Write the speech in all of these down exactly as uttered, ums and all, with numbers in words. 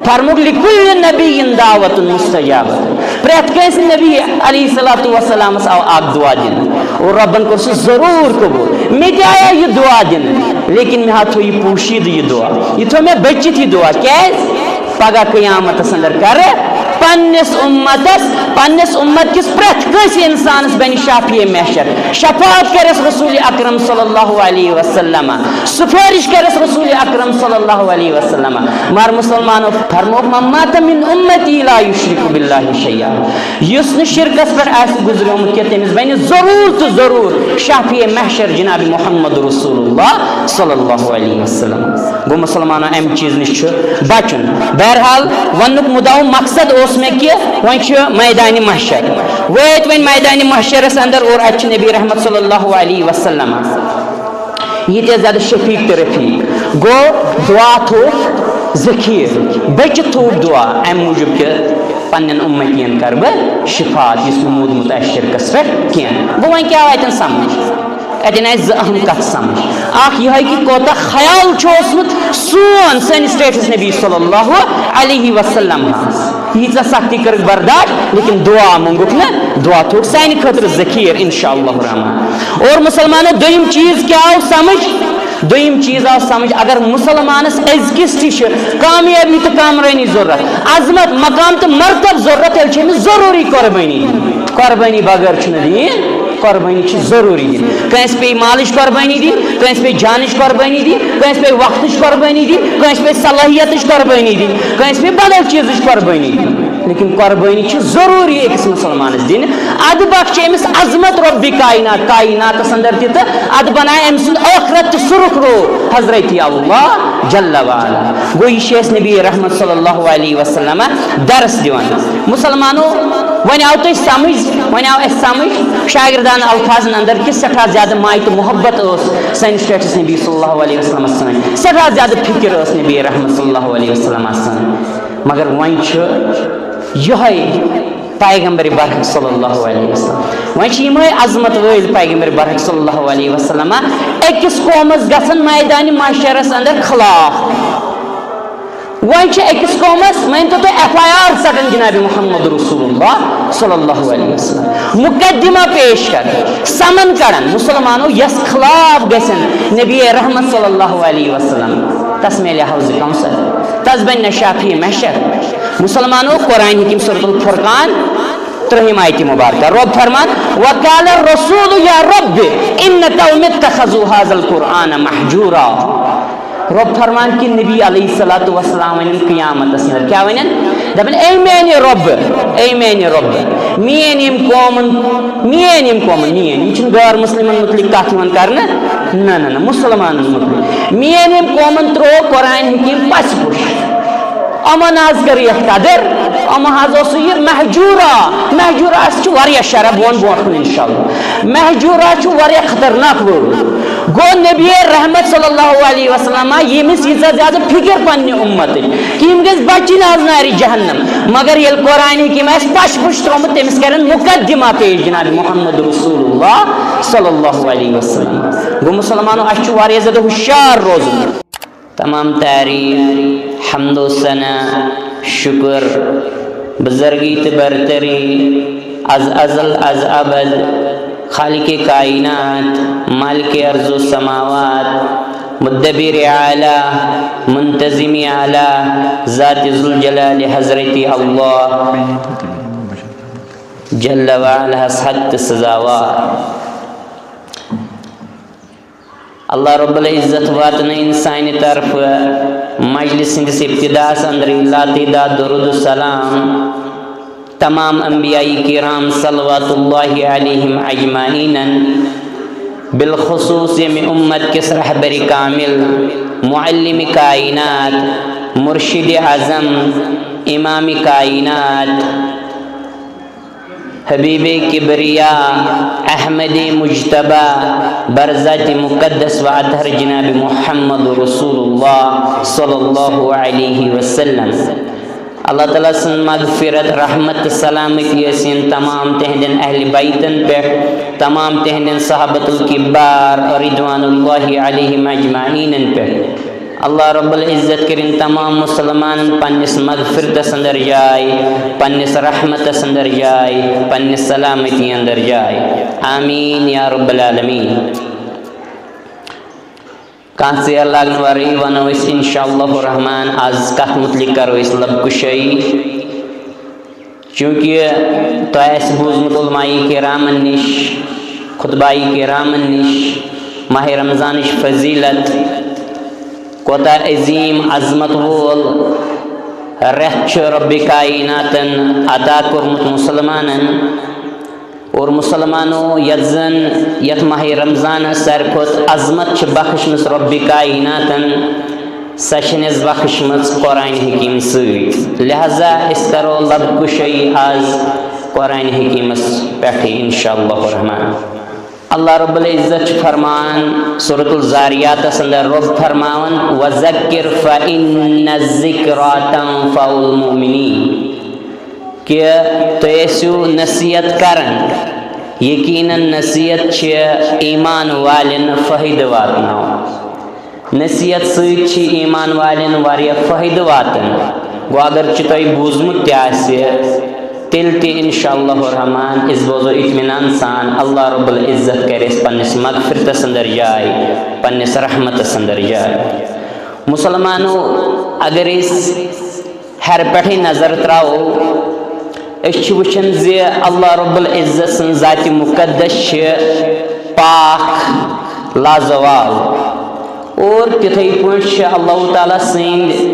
فرموک، لکل نبی دعوت مستجابہ۔ پرٛٮ۪تھ کٲنٛسہِ نبی علیہ الصلوۃ والسلامس آو اکھ دعا دِنہٕ اور رۄبن کوٚر سُہ ضروٗر قبوٗل۔ مےٚ تہِ آیا یہِ دعا دِنہٕ، لیکن مےٚ ہا تھوٚو یہِ پوٗشیٖدٕ یہِ دعا، یہِ تھوٚو مےٚ بٔچِتھ یہِ دعا۔ کیٛازِ؟ پگاہ قیامتس اندر کرٕ پننِس امتس، پننِس امت کِس پرٛٮ۪تھ کٲنٛسہِ انسانس بنہِ شافیع محشر، شفاعت کرس رسول اکرم صلی اللہ علیہ وسلم، سفارش کرس رسول اکرم صلی اللہ علیہ وسلم۔ مگر مسلمانو فرموک، من مات من امتی لا یشرک باللہ شیئا، یُس نہٕ شرکس پٮ۪ٹھ آسہِ گُزریومُت کینٛہہ، تٔمِس بنہِ ضروٗر تہٕ ضروٗر شافیع محشر جناب محمد رسول اللہ صلی اللہ علیہ وسلم۔ گوٚو مسلمانو، امہِ چیٖز نِش چھُ بچُن۔ بہرحال، وننُک مُدعا و مقصد اوس مےٚ کہِ وۄنۍ چھُ میدانِ محشر، وٲتۍ وۄنۍ میدانِ محشرس اندر اور اتہِ چھُ نبی رحمت صلی اللہ علیہ وسلم۔ ییٖتیٛاہ زیادٕ شفیق تہٕ رفیق۔ گوٚو دعا تھوٚو ذخیٖر، بٔچِتھ تھوٚو دعا، امہِ موٗجوٗب کہِ پننٮ۪ن اُمتین کرٕ بہٕ شفاعت، یُس نہٕ موٗدمُت آسہِ شرکس پٮ۪ٹھ کینٛہہ۔ گوٚو وۄنۍ کیٛاہ آو اتٮ۪ن سمجھ؟ اتٮ۪ن آسہِ زٕ اہم کتھ سمجھ۔ اکھ یِہوٚے کہِ کوتاہ خیال چھُ اوسمُت سون سٲنِس ٹٲٹھِس نبی صلی اللہ علیہ وسلم ہس۔ ییٖژاہ سختی کٔرٕکھ برداشت، لیکن دعا مونٛگُکھ نہٕ، دعا تھوٚوُکھ سانہِ خٲطرٕ ذخیٖر، انشاءاللہ الرحمن۔ اور مسلمانو، دوٚیِم چیٖز کیٛاہ آو سمجھ؟ دوٚیِم چیٖز آو سمجھ، اگر مسلمانس أزکِس تہِ چھِ کامیٲبی تہٕ کامرٲنی ضروٗرت، عظمت، مقام تہٕ مرتب ضروٗرت، تیٚلہِ چھِ أمِس ضروٗری قۄربٲنی دِنۍ۔ قۄربٲنی بغٲر چھُنہٕ دِنۍ، قۄربٲنی چھِ ضروٗری دِنۍ۔ کٲنٛسہِ پیٚیہِ مالٕچ قۄربٲنی دِنۍ، کٲنٛسہِ پیٚیہِ جانٕچ قۄربٲنی دِنۍ، کٲنٛسہِ پیٚیہِ وقتٕچ قۄربٲنی دِنۍ، کٲنٛسہِ پیٚیہِ صلٲحیتٕچ قۄربٲنی دِنۍ، کٲنٛسہِ پیٚیہِ بدل چیٖزٕچ قۄربٲنی دِنۍ۔ لیکن قۄربٲنی چھِ ضروٗری أکِس مسلمانس دِنۍ۔ ادٕ بخشہِ أمِس عظمت رۄبِ کائنات، کائناتس اندر تہِ، تہٕ ادٕ بنایہِ أمۍ سُنٛد ٲخرت تہِ سُرخ رو حضرت اللہ جل وعلا۔ گوٚو، یہِ چھِ اَسہِ نبی رحمت صلی اللہ علیہ وسلم درس دِوان۔ مسلمانو، وۄنۍ آو تۄہہِ سمجھ، وۄنۍ آو اَسہِ سمجھ شاگردانہٕ الفاظن اندر کہِ سٮ۪ٹھاہ زیادٕ ماے تہٕ محبت ٲس سٲنِس ٹٲٹھِس نبی صلی اللہ علیہ وسلمس سٲنۍ، سٮ۪ٹھاہ زیادٕ فکر ٲس نبی رحمت صلی اللہ علیہ وسلمس سٲنۍ۔ مگر وۄنۍ چھُ یِہوٚے پیغمبر برحق صلی اللہ علیہ وسلم۔ وۄنۍ چھِ یِمے عظمت وٲلۍ پیغمبر برحق صلی اللہ علیہ وسلم أکِس قومس گژھن میدانِ محشرس اندر خلاف۔ وۄنۍ چھِ أکِس قومس، مٲنۍ تو تُہۍ، ایف آی آر ژٹان جناب محمد رسول اللہ صلی اللہ علیہ وسلم۔ مقدمہ پیش کران، سمن کڑان مسلمانو، یس خلاف گژھن نبی رحمت صلی اللہ علیہ وسلم، تس میلہِ حوض کوثر، تس بنہِ نہ شافی محشر۔ مسلمانو، قرآن حکیم سورۃ الفرقان، ترٛہِم آیتِ مبارکہ۔ رب فرمان، وقال الرسول یا رب ان قوم اتخذوا هذا القرآن مهجورا۔ رب فرمان کہِ نبی علیہ الصلوۃ والسلام ونن قیامتس اندر، کیٛاہ ونن؟ دپن، اے میانہِ رب، اے میانہِ رب، میٲنۍ یِم قومن، میٲنۍ یِم قومن، میٲنۍ، یِم چھِنہٕ غٲر مسلمن متعلق کتھ یِوان کرنہٕ، نہ، نہ، نہ، مسلمانن متعلق۔ میٲنۍ یِم قومن ترٛوو قرآن حکیم پس پُش۔ یِمن حظ کٔر یتھ قدر، یِم حظ اوس یہِ مہجورا۔ مہجورا، اسہِ چھُ واریاہ شرح، بہٕ وَنہٕ برونٛٹھ کُن انشاءاللہ۔ مہجورا چھُ واریاہ خطرناک word۔ گوٚو نبی رحمت صلی اللہ علیہ وسلم، ییٚمِس ییٖژاہ زیادٕ فکر پننہِ اُمتٕچ، کہِ یِم گٔژھۍ بچِنۍ از نارِ جہنم، مگر ییٚلہِ قرآن حکیم آسہِ پش پُش ترٛوومُت، تٔمِس کرن مقدمہ پیش جناب محمد رسول اللہ صلی اللہ علیہ وسلم۔ گوٚو مسلمانو، اسہِ چھُ واریاہ زیادٕ ہُشیار روزُن۔ تمام تعریف، حمد و ثنا، شکر، بزرگی تہٕ برتری از ازل از ابد، خالق کائنات، مالک ارض و سماوات، مدبر اعلی، منتظم اعلی، ذات ذوالجلال حضرت اللہ جل وعلا ہس حق تہٕ سزاوار۔ اللہ رب العزت واتنٲیِن سانہِ طرفہٕ مجلس ہٕنٛدِس ابتداہس اندرٕے لاتعداد درود و سلام تمام انبیاء کرام صلوات اللہ علیہم اجمعینن، بالخصوص ییٚمہِ امت کِس رہبر کامل، معلم کائنات، مرشد اعظم، امام کائنات، حبیب کبریا، احمد مجتبی، برذات مقدس و اطہر جناب محمد رسول اللہ صلی اللہ علیہ وسلم۔ اللہ تعالیٰ سٕنٛز مغفرت، رحمت تہٕ سلامتی ٲسِن تمام تِہنٛدٮ۪ن اہل بیتن پٮ۪ٹھ، تمام تِہنٛدٮ۪ن صحابۃ الکبار رضوان اللہ علیہم اجمعینن پٮ۪ٹھ۔ اللہ رب العزت کٔرِن تمام مسلمانن پننِس مغفرتس اندر جاے، پننِس رحمتس اندر جاے، پننِس سلامتی اندر جاے۔ آمین یا رب العالمین۔ کانٛہہ ژیر لاگنہٕ ورٲیی ونو أسۍ انشاءاللہ الرحمن، از کتھ متعلق کرو أسۍ لب کشٲیی۔ چونکہ تۄہہِ آسہِ بوٗزمُت علماء کرامن نِش، خطباء کرامن نِش ماہ رمضانٕچ فضیلت، کوتاہ عظیم عظمت وول رٮ۪تھ چھُ رب کائناتن عطا کوٚرمُت مسلمانن۔ اور مسلمانو، یتھ زن یتھ ماہ رمضانس ساروی کھۄتہٕ عظمت چھِ بخشمٕژ رب کائناتن، سۄ چھِ نس بخشمٕژ قرآن حکیم سۭتۍ۔ لہذا أسۍ کرو لب کشٲیی آز قرآن حکیمس پٮ۪ٹھٕے انشاءاللہ الرحمن۔ اللہ رب العزت چھُ فرمان سورۃ الذاریاتس اندر، رب فرماوان، "وذکر فإن الذکری تنفع المؤمنین"، کہ تُہۍ ٲسِو نصیحت کران، یقیناً نصیحت چھِ ایمان والٮ۪ن فٲیدٕ واتناوان۔ نصیحت سۭتۍ چھِ ایمان والٮ۪ن واریاہ فٲیدٕ واتان۔ گوٚو اگر چھُ تۄہہِ بوٗزمُت تہِ آسہِ، تیٚلہِ تہِ انشاءاللہ الرحمن أسۍ بوزو اطمینان سان۔ اللہ رب العزت کرِ اَسہِ پننِس مغفرتس اندر جاے، پننِس رحمتس اندر جاے۔ مسلمانو، اگر أسۍ ہیرٕ پٮ۪ٹھٕے نظر تراوو، أسۍ چھِ وٕچھان زِ اللہ رب العزت سٕنٛز ذاتِ مقدس چھِ پاک، لازوال، اور تِتھَے پٲٹھۍ چھِ اللہ تعالیٰ سٕنٛدۍ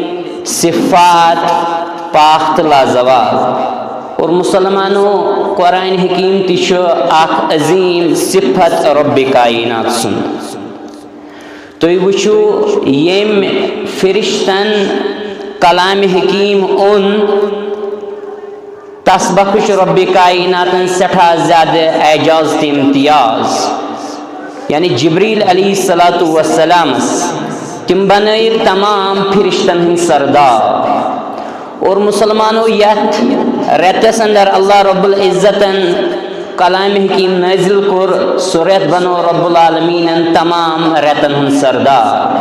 صفات پاک تہٕ لازوال۔ اور مسلمانو، قرآن حکیم تہِ چھُ اکھ عظیم صفت رب کائنات سُنٛد۔ تُہۍ وٕچھِو، ییٚمۍ فرشتن کلام حکیم اوٚن، تس بخش رب کائناتن سٮ۪ٹھاہ زیادٕ اعجاز تہٕ امتیاز۔ یعنی جبریل علیہ الصلوۃ والسلامس، تِم بنٲیِکھ تمام فرشتن ہٕنٛدۍ سردار۔ اور مسلمانو، یتھ رٮ۪تس اندر اللہ رب العزتن کلام حکیم نازل کوٚر، سُہ رٮ۪تھ بنوو رب العالمینن تمام رٮ۪تن ہُنٛد سردار۔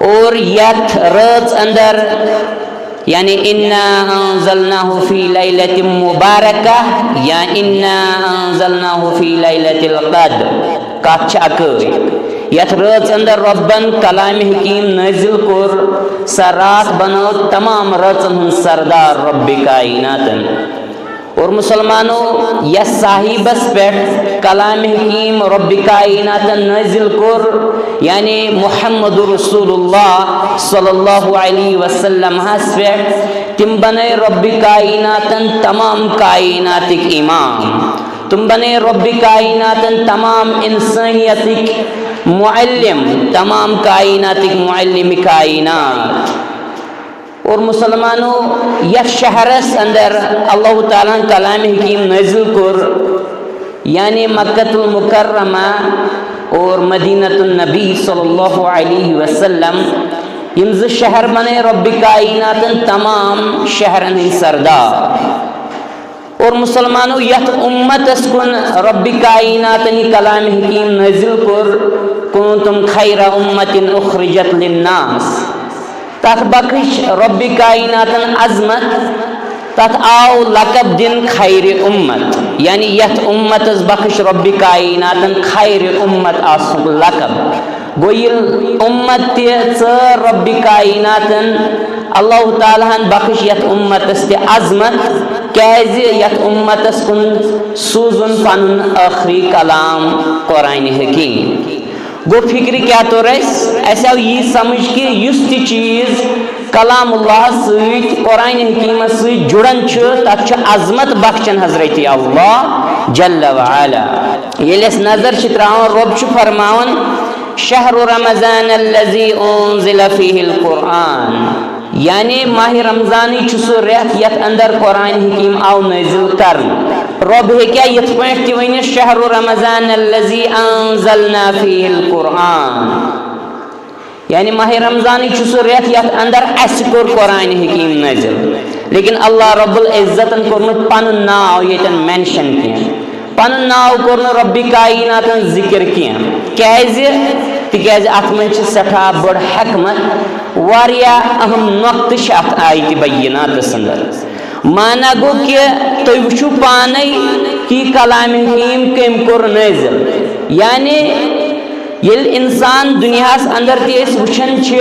اور یتھ رٲژ اندر، یعنی انا انزلناہ فی لیلۃ مبارکہ یا انا انزلناہ فی لیلۃ القدر، کتھ چھِ اکٲے۔ یتھ رٲژ اندر رۄبن کلام حکیم نٲزِل کوٚر، سۄ راتھ بنٲو تمام رٲژن ہُنٛد سردار رۄبِ کائناتن۔ اور مسلمانو، یس صاحبس پٮ۪ٹھ کلام حکیم رۄبِ کائناتن نٲزِل کوٚر، یعنی محمد رسول اللہ صلی اللہ علیہ وسلم ہس پٮ۪ٹھ، تِم بنٲے رۄبِ کائناتن تمام کائناتٕکۍ امام۔ تِم بنٲے رۄبِ کائناتن تمام انسانیتٕکۍ معلم، تمام کائناتٕکۍ معلم کائنات۔ اور مسلمانو، یتھ شہرس اندر اللہ تعالیٰ ہن کلام حکیم نازل کوٚر، یعنی مکۃ المکرمہ اور مدینۃ النبی صلی اللہ علیہ وسلم، یم زٕ شہر بنٲے رۄبِ کائناتن تمام شہرن ہٕنٛدۍ سردار۔ اور مسلمانو، یتھ امتس کُن رۄبِ کائناتن یہِ کلام حکیم نازل کوٚر، کنتم خیر امۃ اخرجت للناس، تتھ بخش رۄبِ کائناتن عظمت، تتھ آو لقب دِنہٕ خیر امت، یعنی یتھ امتس بخش رۄبِ کائناتن خیر امت آسنُک لقب۔ گوٚو ییٚلہِ امت تہِ ژٲر رۄبِ کائناتن، اللہ تعالیٰ ہن بخش یتھ امتس تہِ عظمت، کیازِ یتھ امتس کُن سوٗزُن پنُن ٲخری کلام قرآن حکیم۔ گوٚو فکرِ کیٛاہ توٚر اسہِ؟ اسہِ آو یی سمجھ کہِ یُس تہِ چیٖز کلام اللہ سۭتۍ، قرآن حکیمس سۭتۍ جُڑان چھُ، تتھ چھُ عظمت بخشان حضرت اللہ جل وعلا۔ ییٚلہِ أسۍ نظر چھِ تراوان، رۄب چھُ فرماوان، شہر رمضان الذی انزل فیہ القرآن، یعنی ماہ رمضانٕے چھُ سُہ رٮ۪تھ یتھ اندر قرآن حکیم آو نٲزِل کرنہٕ۔ رۄب ہیٚکیٛاہ یِتھ پٲٹھۍ تہِ ؤنِتھ، شہر رمضان الذی انزلنا فیہ القرآن، یعنی ماہ رمضانٕے چھُ سُہ رٮ۪تھ یتھ اندر اسہِ کوٚر قرآن حکیم نٲزِل، لیکن اللہ رب العزتن کوٚر نہٕ پنُن ناو ییٚتٮ۪ن mention کینٛہہ، پنُن ناو کوٚر نہٕ رۄبِ کائناتن ذکر کینٛہہ۔ کیازِ؟ تِکیٛازِ اَتھ منٛز چھِ سٮ۪ٹھاہ بٔڑ حکمت، واریاہ اہم نۄقطہٕ چھِ اَتھ آیتِ بیناتَس اندر۔ معنی گوٚو کہِ تُہۍ وٕچھِو پانَے کہِ کلام حکیم کٔمۍ کوٚر نٲزِل۔ یعنی ییٚلہِ اِنسان دُنیاہَس اندر تہِ أسۍ وٕچھان چھِ،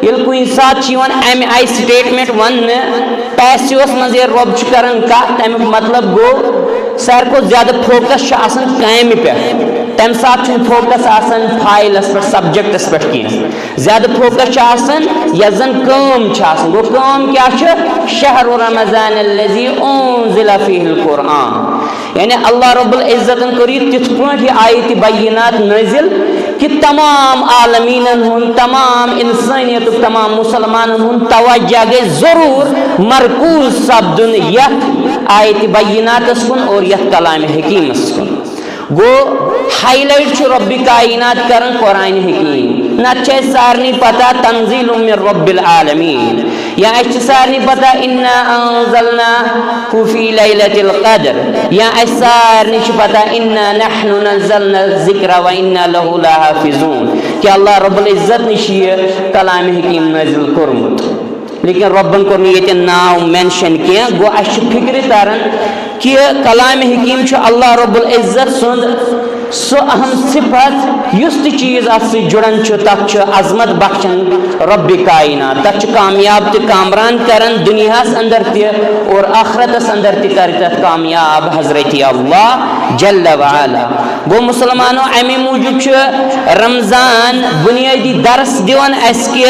ییٚلہِ کُنہِ ساتہٕ چھِ یِوان اَمہِ آیہِ statement وَننہٕ، passiveس منٛز ییٚلہِ رۄب چھُ کران کَتھ، تَمیُک مطلب گوٚو ساروی کھۄتہٕ زیادٕ focus چھُ آسان کامہِ پٮ۪ٹھ۔ تَمہِ ساتہٕ چھُنہٕ focus آسان فاعلَس پٮ۪ٹھ، subjectس پٮ۪ٹھ کینٛہہ۔ زیادٕ focus چھُ آسان یۄس زَن کٲم چھِ آسان۔ گوٚو کٲم کیٛاہ چھِ؟ شہر رمضان الذی انزل فیہ القرآن۔ یعنی اللہ رب العزتن کٔر یہِ تِتھ پٲٹھۍ یہِ آیتِ بینات نٲزِل کہِ تمام عالمیٖنن ہُنٛد، تمام اِنسٲنیتُک، تمام مُسلمانن ہُنٛد توجہ گژھِ ضروٗر مرکوز سپدُن یتھ آیتِ بیناتس کُن اور یتھ کلامِ حکیمس کُن۔ گوٚو highlight چھُ ربِ کائنات کران قرآنِ حکیم، نتہٕ چھِ اَسہِ سارنٕے پتہ تنزیل من رب العالمین۔ یا اَسہِ چھِ سارنٕے پتہ انا انزلناہ فی لیلۃ القدر، یا اَسہِ سارنٕے چھِ پتہ انا نحن نزلنا الذکر و انا لہ لحافظون، کہ اللہ رب العزت نٕے چھُ یہِ کلامِ حکیم نٲزِل کوٚرمُت۔ لیکن ربن کوٚر نہٕ ییٚتہِ ناو mention کینٛہہ۔ گوٚو اَسہِ چھُ فکرِ تران کہ کلامِ حکیم چھُ اللہ رب العزت سُنٛد سُہ اہم صفت، یُس تہِ چیٖز اَتھ سۭتۍ جُڑان چھُ، تَتھ چھُ عظمت بخشان ربِ کائنات، تَتھ چھُ کامیاب تہٕ کامران کران دُنیاہَس اندر تہِ اور آخرتَس اندر تہِ کرِ تَتھ کامیاب حضرتِ اللہ جل وعلا۔ گوٚو مُسلمانو، اَمی موٗجوٗب چھُ رمضان بُنیٲدی درس دِوان اَسہِ کہِ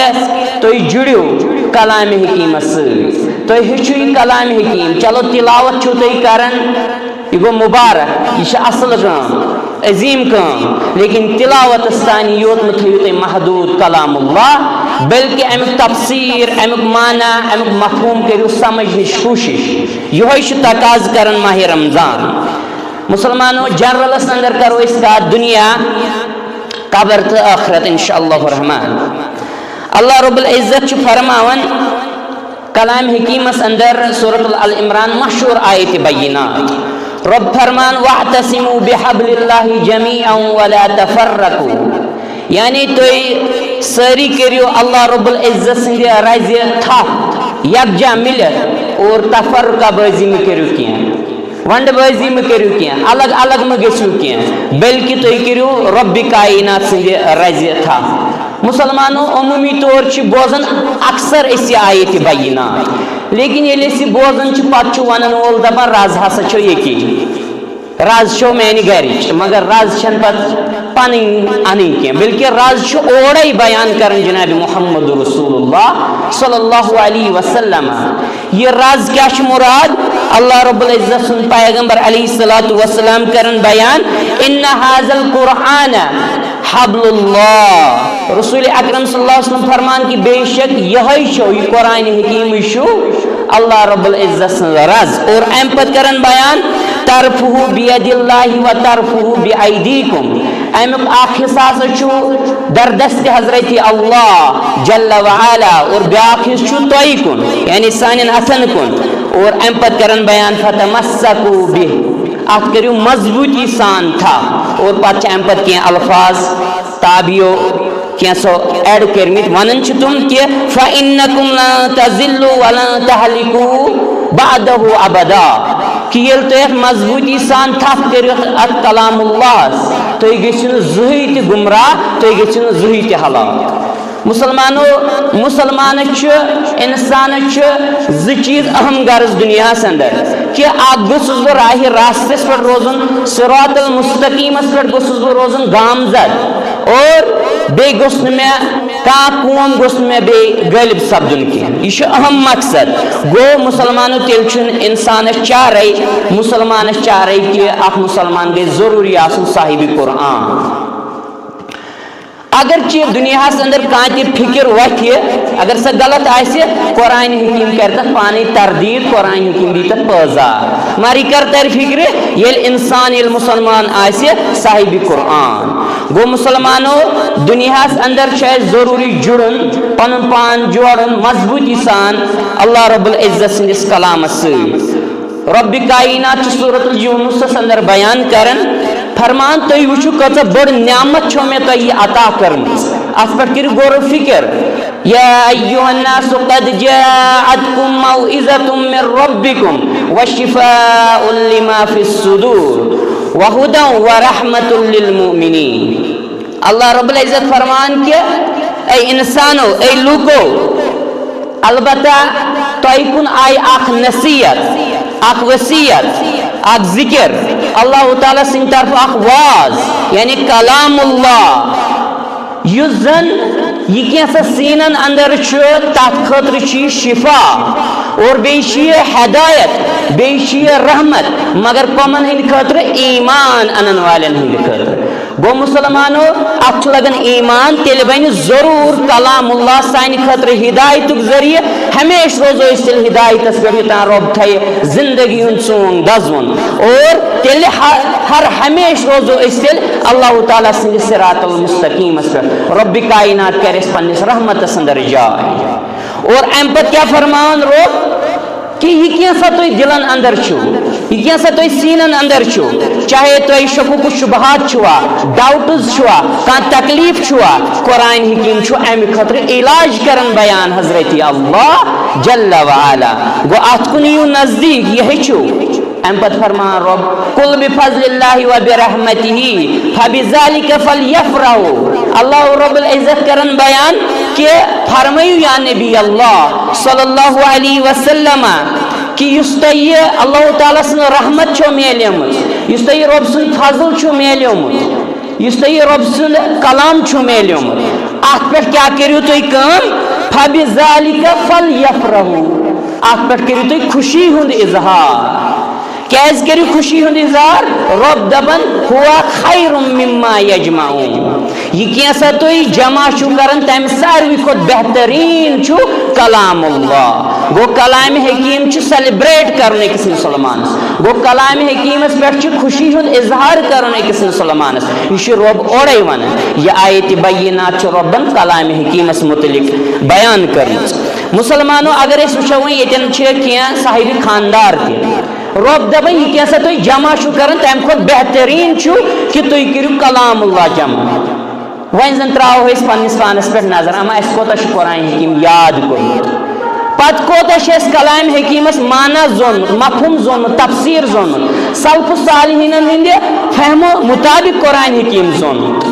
تُہۍ جُڑِو کلامِ حکیمس سۭتۍ، تُہۍ ہیٚچھِو یہِ کلامِ حکیم۔ چلو، تلاوت چھِو تُہۍ کران، یہِ گوٚو مُبارک، یہِ چھِ اصل کٲم، عظیٖم کٲم، لیکن تلاوتس تانی یوت مہٕ تھٲیِو تُہۍ محدوٗد کلام اللہ، بلکہِ اَمیُک تفسیٖر، اَمیُک معنی، اَمیُک مفہوٗم کٔرِو سمجھنٕچ کوٗشِش۔ یِہوٚے چھُ تقاضہٕ کران ماہِ رمضان۔ مُسلمانو، generalس اندر کرو أسۍ کتھ دُنیا، قبر تہٕ ٲخرت، انشاءاللہ الرحمن۔ اللہ رب العزت چھُ فرماوان کلامِ حکیمس اندر سورۃ العمران مشہوٗر آیتِ بینات۔ رب فرمان، "واعتصموا بحبل اللہ جمیعا ولا تفرقوا"، یعنی تُہۍ سٲری کٔرِو اللہ رب العزت سٕنٛدِ رزِ تھپھ، یکجا مِلِتھ، اور تفرقہ بٲزی مہٕ کٔرِو کینٛہہ۔ ونڈ بٲزی مہٕ کٔرِو کینٛہہ، الگ الگ مہٕ گٔژھِو کینٛہہ، بلکہِ تُہۍ کٔرِو ربِ کائنات سٕنٛدِ رزِ تھپھ۔ مُسلمانو، عموٗمی طور چھِ بوزان اکثر أسۍ یہِ آیتِ بینات، لیکن ییٚلہِ أسۍ یہِ بوزان چھِ، پتہٕ چھُ ونن وول دپان، رز ہسا چھو ییٚتی، رز چھو میانہِ گرِچ، مگر رز چھنہٕ پتہٕ پنٕنۍ انٕنۍ کینٛہہ، بلکہِ رز چھُ اورے بیان کران جناب محمد رسول اللہ صلی اللہ علیہ وسلم۔ یہِ رز کیٛاہ چھُ مُراد؟ اللہ رب العزت سُنٛد پیغمبر علیہ الصلوۃ والسلام کرن بیان، "ان ھذا القرآن حبل اللہ"۔ رسول اکرم صلی اللہ علیہ وسلم فرمان کہ بے شک یہے چھو، یہ قرآن حکیم چھو اللہ رب العزت سٕنٛز رز۔ اور امہِ پتہٕ کرن بیان، "طرفہ بید اللہ و طرفہ بایدیکم"۔ امیُک اکھ حصہٕ ہسا چھُ در دست حضرت اللہ جل و علا اور بیاکھ حصہٕ چھُ تۄہہِ کُن، یعنی سانٮ۪ن اتھن کُن۔ اور امہِ پتہٕ کرن بیان، "فتمسکوا بہ"، اتھ کٔرِو مضبوٗطی سان تھپھ۔ اور پتہٕ چھِ امہِ پتہٕ کینٛہہ الفاظ تابعیو کینٛژھو add کٔرمٕتۍ، ونان چھِ تِم کہِ، "فإنکم لن تضلوا ولن تهلكوا بعدہ ابدا"، کہِ ییٚلہِ تُہۍ اتھ مضبوٗطی سان تھپھ کٔرِو اتھ کلام اللہس، تُہۍ گٔژھِو نہٕ زٕہٕے تہِ گمراہ، تُہۍ گٔژھِو نہٕ زٕہٕے تہِ ہلاک۔ مُسلمانو، مُسلمانس چھُ، انسانس چھُ زٕ چیٖز اہم غرض دُنیاہس اندر، کہِ اکھ گوٚژھُس بہٕ راہِ راستس پٮ۪ٹھ روزُن، صراط المستقیمس پٮ۪ٹھ گوٚژھُس بہٕ روزُن گامزد، اور بیٚیہِ گوٚژھ نہٕ مےٚ کانٛہہ قوم گوٚژھ نہٕ مےٚ بیٚیہِ غٲلب سپدُن کینٛہہ۔ یہِ چھُ اہم مقصد۔ گوٚو مُسلمانو، تیٚلہِ چھُنہٕ انسانس چارے، مُسلمانس چارے کہِ اکھ مُسلمان گژھِ ضروٗری آسُن صاحبِ قرآن۔ اگرچہِ دُنیاہس اندر کانٛہہ تہِ فکر وتھِ، اگر سۄ غلط آسہِ، قرآن حکیم کرِ تتھ پانے تردید، قرآن حکیم دی تتھ پٲزار۔ مگر یہِ کر ترِ فکرِ، ییٚلہِ انسان، ییٚلہِ مُسلمان آسہِ صاحبِ قرآن۔ گوٚو مُسلمانو، دُنیاہس اندر چھُ اسہِ ضروٗری جُڑُن، پنُن پان جوڑُن مضبوٗطی سان اللہ رب العزت سٕنٛدِس کلامس سۭتۍ۔ ربِ کائنات چھُ سورۃ یونسس اندر بیان کران، فرمان، تُہۍ وٕچھِو کۭژاہ بٔڑ نعمت چھو مےٚ تۄہہِ یہِ عطا کٔرمٕژ۔ اَتھ پٮ۪ٹھ کٔرِو غور و فِکر۔ یا ایھا الناس قد جاءتکم موعظۃ من ربکم وشفاء لما فی الصدور وہدی ورحمۃ للمؤمنین۔ اللہ رب العزت فرمان کہ اے انسانو، اے لوکو، البتہ تۄہہِ کُن آیہِ اکھ نصیحت، اکھ وصیت، اکھ ذکر، اللہ تعالیٰ سٕنٛدِ طرفہٕ اکھ واز، یعنی کلام اللہ، یُس زن یہِ کینٛژھا سیٖنن اندر چھُ، تتھ خٲطرٕ چھُ یہِ شفا اور بیٚیہِ چھُ یہِ ہدایت، بیٚیہِ چھُ یہِ رحمت، مگر کمن ہٕنٛدِ خٲطرٕ؟ ایمان انن والٮ۪ن ہٕنٛدِ خٲطرٕ۔ گوٚو مسلمانو، اتھ چھُ لگان ایمان، تیٚلہِ بنہِ ضروٗر کلام اللہ سانہِ خٲطرٕ ہدایتُک ذٔریعہٕ۔ ہمیشہِ روزو أسۍ تیٚلہِ ہدایتس پٮ۪ٹھ، یوٚتام رۄب تھایہِ زندگی ہُنٛد ژونگ دزوُن۔ اور تیٚلہِ ہ-، ہر ہمیشہِ روزو أسۍ تیٚلہِ اللہ تعالیٰ سٕنٛدِس صراط المستقیمس پٮ۪ٹھ۔ رۄبِ کائنات کرِ اَسہِ پننِس رحمتس اندر جاے۔ اور امہِ پتہٕ کیٛاہ فرماوان رۄب؟ کہ یہِ کینٛژھا تۄہہِ دِلن اندر چھُو، یہِ کینٛژھا تۄہہِ سیٖنن اندر چھُو، چاہے تۄہہِ شکوک و شبہات چھُوا، doubts چھُوا، کانٛہہ تکلیف چھُوا، قرآن حکیم چھُ امہِ خٲطرٕ علاج کران بیان حضرت اللہ جل و علا۔ گوٚو اتھ کُن یِیِو نزدیٖک، یہِ ہیٚچھِو۔ امہِ پتہٕ فرمان رۄب، قل بفضل اللہ وبرحمتہ فبذلک فلیفرحوا۔ اللہ رب العزت کران بیان کہ فرمٲیِو یا نبی اللہ صلی اللہ علیہ وسلم کہ یُس تۄہہِ اللہ تعالیٰ سٕنٛز رحمت چھو میلیمٕژ، یُس تۄہہِ رۄب سُنٛد فضل چھُ میلیومُت، یُس تۄہہِ رۄب سُنٛد کلام چھُ میلیومُت، اتھ پٮ۪ٹھ کیٛاہ کٔرِو تُہۍ کٲم؟ فبذلک فلیفرحوا، اتھ پٮ۪ٹھ کٔرِو تُہۍ خوشی ہُنٛد اظہار۔ کیٛازِ کٔرِو خوشی ہُنٛد اظہار؟ رۄب دپان، ہوا خیر مما یجمعون۔ یہِ کینٛژھا تُہۍ جمع چھِو کران، تمہِ ساروی کھۄتہٕ بہتریٖن چھُ کلام اللہ۔ گوٚو کلام حکیم چھُ celebrate کرُن أکِس مسلمانس۔ گوٚو کلام حکیمس پٮ۪ٹھ چھُ خوشی ہُنٛد اظہار کرُن أکِس مسلمانس۔ یہِ چھُ رۄب اورے ونان۔ یہِ آیت بینات چھُ رۄبن کلام حکیمس متعلق بیان کٔرمٕژ۔ مسلمانو، اگر أسۍ وٕچھو وۄنۍ ییٚتٮ۪ن چھِ کینٛہہ صاحب خاندار تہِ۔ رۄب دپان، یہِ کینٛژھا تُہۍ جمع چھِو کران، تمہِ کھۄتہٕ بہتریٖن چھُ کہ تُہۍ کٔرِو کلام اللہ جمع۔ وۄنۍ زن تراوو أسۍ پننِس پانس پٮ۪ٹھ نظر، اما اسہِ کوتاہ چھُ قرآن حکیم یاد کوٚرمُت؟ پتہٕ کوتاہ چھِ أسۍ کلام حکیمس معنی زونمُت، مفہوم زونمُت، تفسیر زونمُت، سلف صالحینن ہٕنٛدِ فہمہٕ مطابق قرآن حکیم زونمُت؟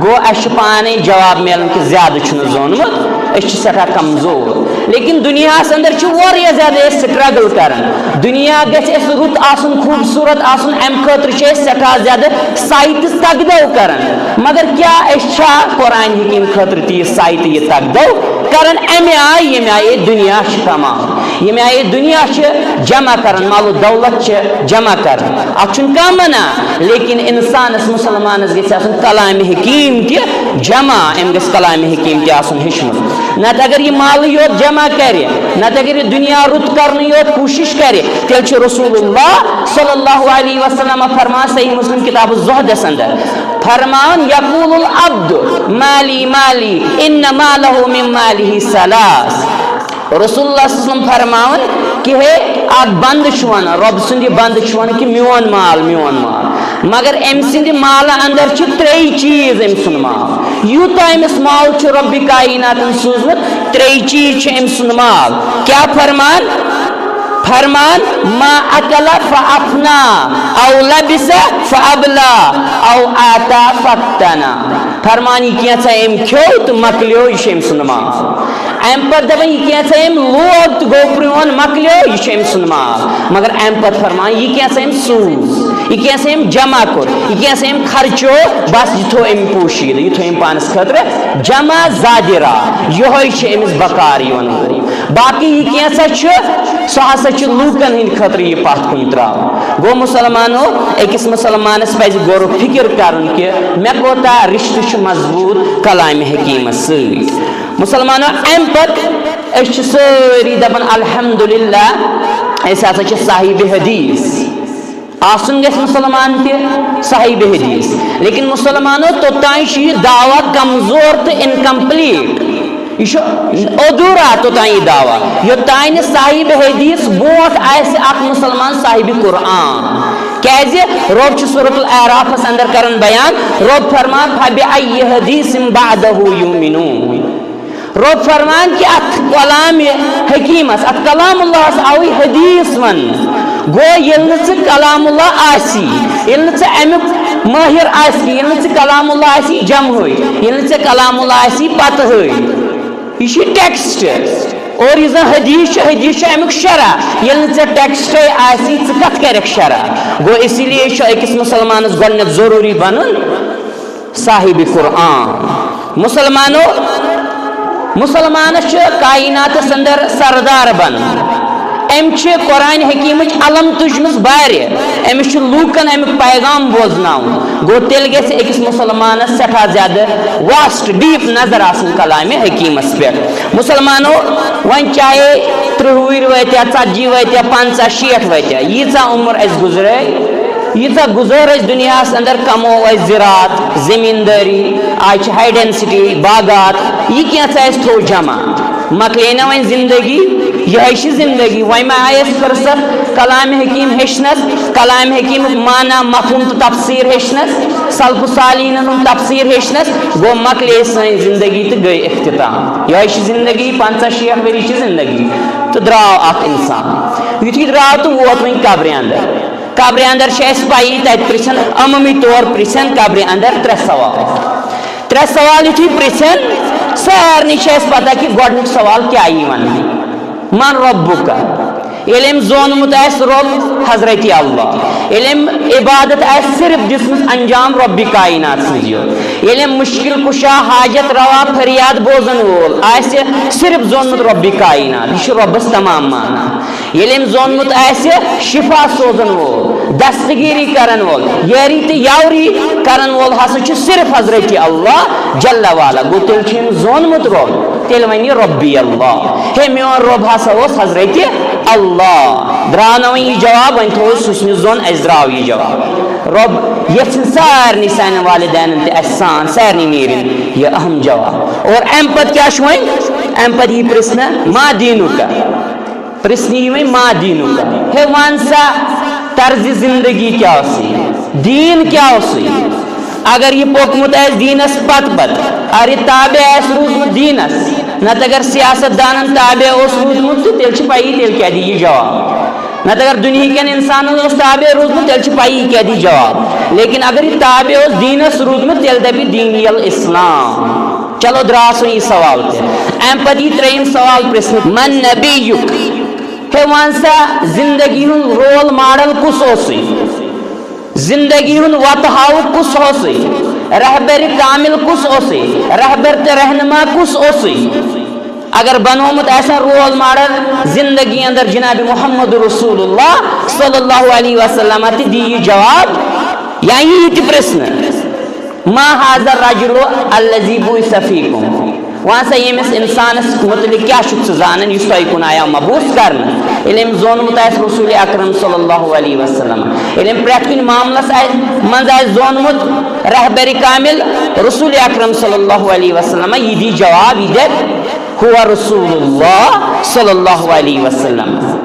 گوٚو، اسہِ چھُ پانے جواب میلان کہ زیادٕ چھُنہٕ زونمُت، أسۍ چھِ سٮ۪ٹھاہ کمزور۔ لیکن دُنیاہس اندر چھِ واریاہ زیادٕ أسۍ struggle کران۔ دُنیا گژھِ اَسہِ رُت آسُن، خوٗبصوٗرت آسُن، امہِ خٲطرٕ چھِ أسۍ سٮ۪ٹھاہ زیادٕ سعی تہٕ تگدو کران۔ مگر کیٛاہ أسۍ چھا قرآن حکیم خٲطرٕ تہِ یہِ سعی تہٕ یہِ تگدو کران؟ امہِ آیہِ، ییٚمہِ آیہِ دُنیا چھِ کماوان، ییٚمہِ آیہِ دُنیا چھِ جمع کران، مال و دولت چھِ جمع کران، اتھ چھُنہٕ کانٛہہ منع۔ لیکن انسانس، مسلمانس گژھِ آسُن کلام حکیم تہِ جمع، أمۍ گژھِ کلام حکیم تہِ آسُن ہیوٚچھمُت۔ نتہٕ اگر یہِ مالٕے یوت جمع کرِ، نتہٕ اگر یہِ دُنیا رُت کرنٕے یوت کوٗشش کرِ، تیٚلہِ چھُ رسول اللہ صلی اللہ علیہ وسلم فرمان صحیح مسلم کتاب الزہدس اندر فرمان، یقول العبد مالی مالی، ان مالہ من مالہ ثلاث۔ رسول اللہ صلی اللہ علیہ وسلم فرماوان کہ ہے، اکھ بندٕ چھُ ونان، رۄب سُنٛد یہِ بندٕ چھُ ونان کہ میون مال، میون مال، مگر أمۍ سٕنٛدِ مالہٕ اندر چھِ ترٛے چیٖز أمۍ سُنٛد مال۔ یوٗتاہ أمِس مال چھُ رۄبِ کائناتن سوٗزمُت، ترٛے چیٖز چھِ أمۍ سُنٛد مال۔ کیٛاہ فرمان؟ فرمان، ما اکل فافنا، او لبس فابلا، او اعطا فاقتنا۔ فرمان، یہِ کینٛژھا أمۍ کھیوٚو تہٕ مۄکلیو، یہِ چھُ أمۍ سُنٛد مال۔ امہِ پتہٕ دپان، یہِ کینٛژھا أمۍ لوگ تہٕ گوٚو پرٛون، مۄکلیو، یہِ چھُ أمۍ سُنٛد مال۔ مگر امہِ پتہٕ فرمان، یہِ کینٛژھا أمۍ سوٗز، یہِ کینٛژھا أمۍ جمع کوٚر، یہِ کینٛژھا أمۍ خرچو، بس یہِ تھوٚو أمۍ پوٗشیٖدٕ، یہِ تھوٚو أمۍ پانس خٲطرٕ جمع ذادرا، یِہوٚے چھُ أمِس بکار یِوان۔ باقٕے یہِ کینٛژھا چھُ، سُہ ہسا چھُ لوٗکن ہٕنٛدِ خٲطرٕ یہِ پتھ کُن ترٛاوان۔ گوٚو مسلمانو، أکِس مسلمانس پزِ غور و فکر کرُن کہِ مےٚ کوتاہ رشتہٕ چھُ مضبوٗط کلامِ حکیمس سۭتۍ۔ مسلمانو، امہِ پتہٕ أسۍ چھِ سٲری دپان، الحمدللہ، أسۍ ہسا چھِ صاحب حدیث۔ آسُن گژھِ مسلمان تہِ صاحب حدیث، لیکن مسلمانو، توٚتام چھُ یہِ دعویٰ کمزور تہٕ incomplete۔ یہِ چھُ ادھورا توٚتام یہِ دعویٰ، یوٚتام نہٕ صاحب حدیث برونٛٹھ آسہِ اکھ مسلمان صاحب قرآن۔ کیازِ؟ رۄب چھُ سورۃ الاعرافس اندر کران بیان، رۄب فرمان، "فبأي حديث بعده يؤمنون۔" رۄب فرمان کہِ اتھ کلام حکیمس، اتھ کلام اللہس آوٕے حدیث وننہٕ۔ گوٚو ییٚلہِ نہٕ ژٕ کلام اللہ آسی، ییٚلہِ نہٕ ژٕ امیُک مٲہر آسی، ییٚلہِ نہٕ ژٕ کلام اللہ آسی جمہٕے، ییٚلہِ نہٕ ژےٚ کلام اللہ آسی پتہٕے، یہِ چھُ ٹیکسٹ۔ اور یُس زن حدیث چھُ، حدیث چھُ امیُک شرح۔ ییٚلہِ نہٕ ژےٚ ٹیکسٹے آسی، ژٕ کتھ کرکھ شرح؟ گوٚو اسی لیے چھُ أکِس مسلمانس گۄڈٕنیتھ ضروٗری بنُن صاحب قرآن۔ مسلمانو، مسلمانس چھُ کائناتس اندر سردار بنُن۔ أمۍ چھِ قرآن حکیمٕچ علم تُجمٕژ بارِ۔ أمِس چھُ لوٗکن امیُک پیغام بوزناوُن۔ گوٚو تیٚلہِ گژھِ أکِس مسلمانس سٮ۪ٹھاہ زیادٕ واسٹ، ڈیپ نظر آسٕنۍ کلامِ حکیمس پٮ۪ٹھ۔ مسلمانو، وۄنۍ چاہے ترٕٛہ وُہٕرۍ وٲتۍ یا، ژتجی وٲتۍ یا، پنژاہ شیٹھ وٲتۍ یا، ییٖژاہ عمر اَسہِ گُزرے، ییٖژاہ گُزٲر اَسہِ دُنیاہَس اندر، کمو اَسہِ زِراعت، زٔمیٖندٲری، آز چھِ ہاے ڈینسٹی باغات، یہِ کینٛژھا اَسہِ تھوٚو جمع۔ مۄکلے نہ وۄنۍ زندگی، یِہوٚے چھِ زندگی۔ وۄنۍ ما آیَس فرصت کلام حکیم ہیٚچھنَس، کلام حکیمُک معنی، مفہوم تہٕ تفسیر ہیٚچھنَس، سلف صالحینَن ہُنٛد تفسیر ہیٚچھنَس، گوٚو مۄکلے سٲنۍ زندگی تہٕ گٔے اختتام۔ یِہوٚے چھِ زندگی، پنژاہ شیٹھ ؤری چھِ زندگی۔ تہٕ درٛاو اکھ انسان۔ یُتھُے درٛاو تہٕ ووت وۄنۍ قبرِ اندر۔ قبرِ اندر چھِ اَسہِ پَیی، تَتہِ پرٛژھن عموٗمی طور، پرٛژھن قبرِ اندر ترٛےٚ سوال۔ ترٛےٚ سوال یُتھُے پرٛژھن، سارنٕے چھِ اَسہِ پَتہ کہِ گۄڈٕنیُک سوال کیٛاہ یی وَننہٕ۔ من ربک؟ ییٚلہِ أمۍ زونمُت آسہِ رۄب حضرت اللہ، ییٚلہِ أمۍ عبادت آسہِ صرف دِژمٕژ انجام رۄبِ کائنات سٕنٛزِ یوت، ییٚلہِ أمۍ مُشکِل کُشا، حاجت روا، فریاد بوزن وول آسہِ صرف زونمُت رۄبِ کائنات، یہِ چھُ رۄبس تمام معنی۔ ییٚلہِ أمۍ زونمُت آسہِ شفا سوزن وول، دستگیری کرن وول، یٲری تہٕ یاوری کرن وول ہسا چھُ صرف حضرت اللہ جل وعلا۔ گوٚو تیٚلہِ چھُ أمۍ زونمُت رۄب، تیٚلہِ وَنہِ ربی اللہ، ہے میون رۄب ہسا اوس حضرت اللہ۔ درٛاو نہ وۄنۍ یہِ جواب، وۄنۍ تھوٚو أسۍ حُسنِ ظن، اَسہِ درٛاو یہِ جواب۔ رۄب یژھِن سارنٕے سانٮ۪ن والدینن تہِ اَسہِ سان، سارنٕے نیرِن یہِ اہم جواب۔ اور اَمہِ پتہٕ کیٛاہ چھُ وۄنۍ؟ اَمہِ پتہٕ یی پرٛژھنہٕ، ما دینک؟ پرٛژھنہٕ یی وۄنۍ، ما دینک؟ ہے وَن سا، طرزِ زندگی کیٛاہ ٲسٕے؟ دیٖن کیٛاہ اوسُے؟ اگر یہِ پوٚکمُت آسہِ دیٖنس پتہٕ پتہٕ، اگر یہِ تابع آسہِ روٗدمُت دیٖنس، نتہٕ اگر سیاست دانن تابع اوس روٗدمُت، تہٕ تیٚلہِ چھِ پَیی، تیٚلہِ کیٛاہ دِیہِ یہِ جواب۔ نتہٕ اگر دُنہیٖکٮ۪ن اِنسانن اوس تابع روٗدمُت، تیٚلہِ چھِ پَیی، یہِ کیٛاہ دِیہِ جواب۔ لیکن اگر یہِ تابع اوس دیٖنس روٗدمُت، تیٚلہِ دَپہِ دینی الاسلام۔ چلو، درٛاو سُہ یہِ سوال تہِ۔ اَمہِ پتہٕ یی ترٛیٚیِم سوال پرٛژھنہٕ، من نبیُک؟ ہے وَن سا، زندگی ہُنٛد رول ماڈل کُس اوسُے؟ زندگی ہُنٛد وتہٕ ہاوُک کُس اوسُے؟ رہبر کامل کُس اوسُے؟ رہبر تہٕ رہنما کُس اوسُے؟ اگر بنومُت آسن رول ماڈل زندگی اندر جناب محمد رسول اللہ صلی اللہ علیہ وسلم، تہِ دِیہِ یہِ جواب، یا یہِ تہِ پرٛژھنہٕ، ما هذا الرجل الذي بعث فيكم؟ وَن سا، ییٚمِس اِنسانَس مُتعلِق کیٛاہ چھُکھ ژٕ زانان یُس تۄہہِ کُن آیو مبعوث کرنہٕ؟ ییٚلہِ أمۍ زونمُت آسہِ رسول اکرم صلی اللہ علیہ وسلم، ییٚلہِ أمۍ پرٛٮ۪تھ کُنہِ معاملَس آسہِ، منٛز آسہِ زونمُت رہبر کامل رسول اکرم صلی اللہ علیہ وسلم، یہِ دی جواب، یہِ دَپہِ، "هو رسول اللہ صلی اللہ علیہ وسلم۔"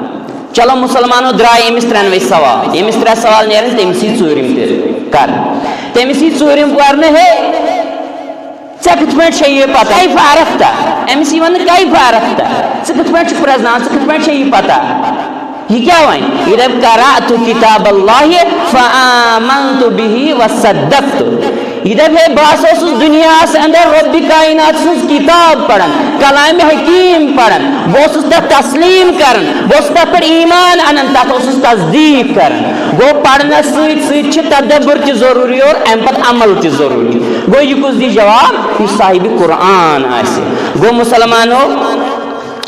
چلو مسلمانو، درٛاے أمِس ترٛٮ۪نوَے سوال، ییٚمِس ترٛےٚ سوال نیرن، تٔمِس یی ژوٗرِم تہِ کرنہٕ۔ تٔمِس یی ژوٗرِم کرنہٕ، ہے، ژےٚ کِتھ پٲٹھۍ چھےٚ یہِ پتہ؟ کیف عرفت؟ أمِس یی وننہٕ، کیف عرفت؟ ژٕ کِتھ پٲٹھۍ چھُکھ پرٛزناوان؟ ژٕ کِتھ پٲٹھۍ چھےٚ یہِ پتہ؟ یہِ کیٛاہ وَنہِ؟ یہِ دَپہِ، "قرأت کتاب اللہ فآمنت به وصدقت۔" یہِ دَپہِ، ہے، بہٕ ہسا اوسُس دُنیاہَس اندر رۄبِ کائنات سٕنٛز کِتاب پران، کلامِ حکیٖم پران، بہٕ اوسُس تَتھ تسلیٖم کران، بہٕ اوسُس تَتھ پٮ۪ٹھ ایمان انان، تَتھ اوسُس تصدیٖق کران۔ گوٚو، پرنَس سۭتۍ سۭتۍ چھِ تدبر تہِ ضروٗری اور اَمہِ پتہٕ عمل تہِ ضروٗری۔ گوٚو، یہِ کُس دی جواب؟ یُس صاحبِ قرآن آسہِ۔ گوٚو، مسلمانو،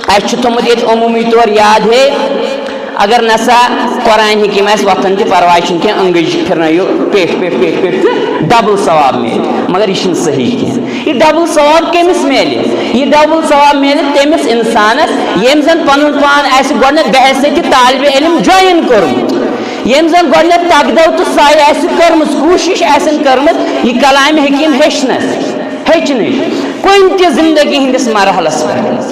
اَسہِ چھُ تھوٚمُت ییٚتہِ عموٗمی طور یاد، ہے، اگر نسا قرآن حکیم آسہِ وۄتھان تہِ پرواے چھُنہٕ کینٛہہ، أنٛگٕج پھِرنٲیِو پیٚٹھۍ، پیٚٹھۍ، پیٚٹھۍ، پیٚٹھۍ تہٕ ڈبل ثواب میلہِ۔ مگر یہِ چھُنہٕ صحیح کینٛہہ۔ یہِ ڈبل ثواب کٔمِس میلہِ؟ یہِ ڈبل ثواب میلہِ تٔمِس اِنسانَس، ییٚمۍ زَن پَنُن پان آسہِ گۄڈٕنٮ۪تھ بحیثیتِ طالبِ علم جویِن کوٚرمُت، ییٚمۍ زَن گۄڈٕنٮ۪تھ تَگدَو تہٕ سَے آسہِ کٔرمٕژ، کوٗشِش آسن کٔرمٕژ یہِ کلامِ حکیم ہیٚچھنَس، ہیٚچھنٕچ کُنہِ تہِ زندگی ہٕنٛدِس مرحلَس پٮ۪ٹھ۔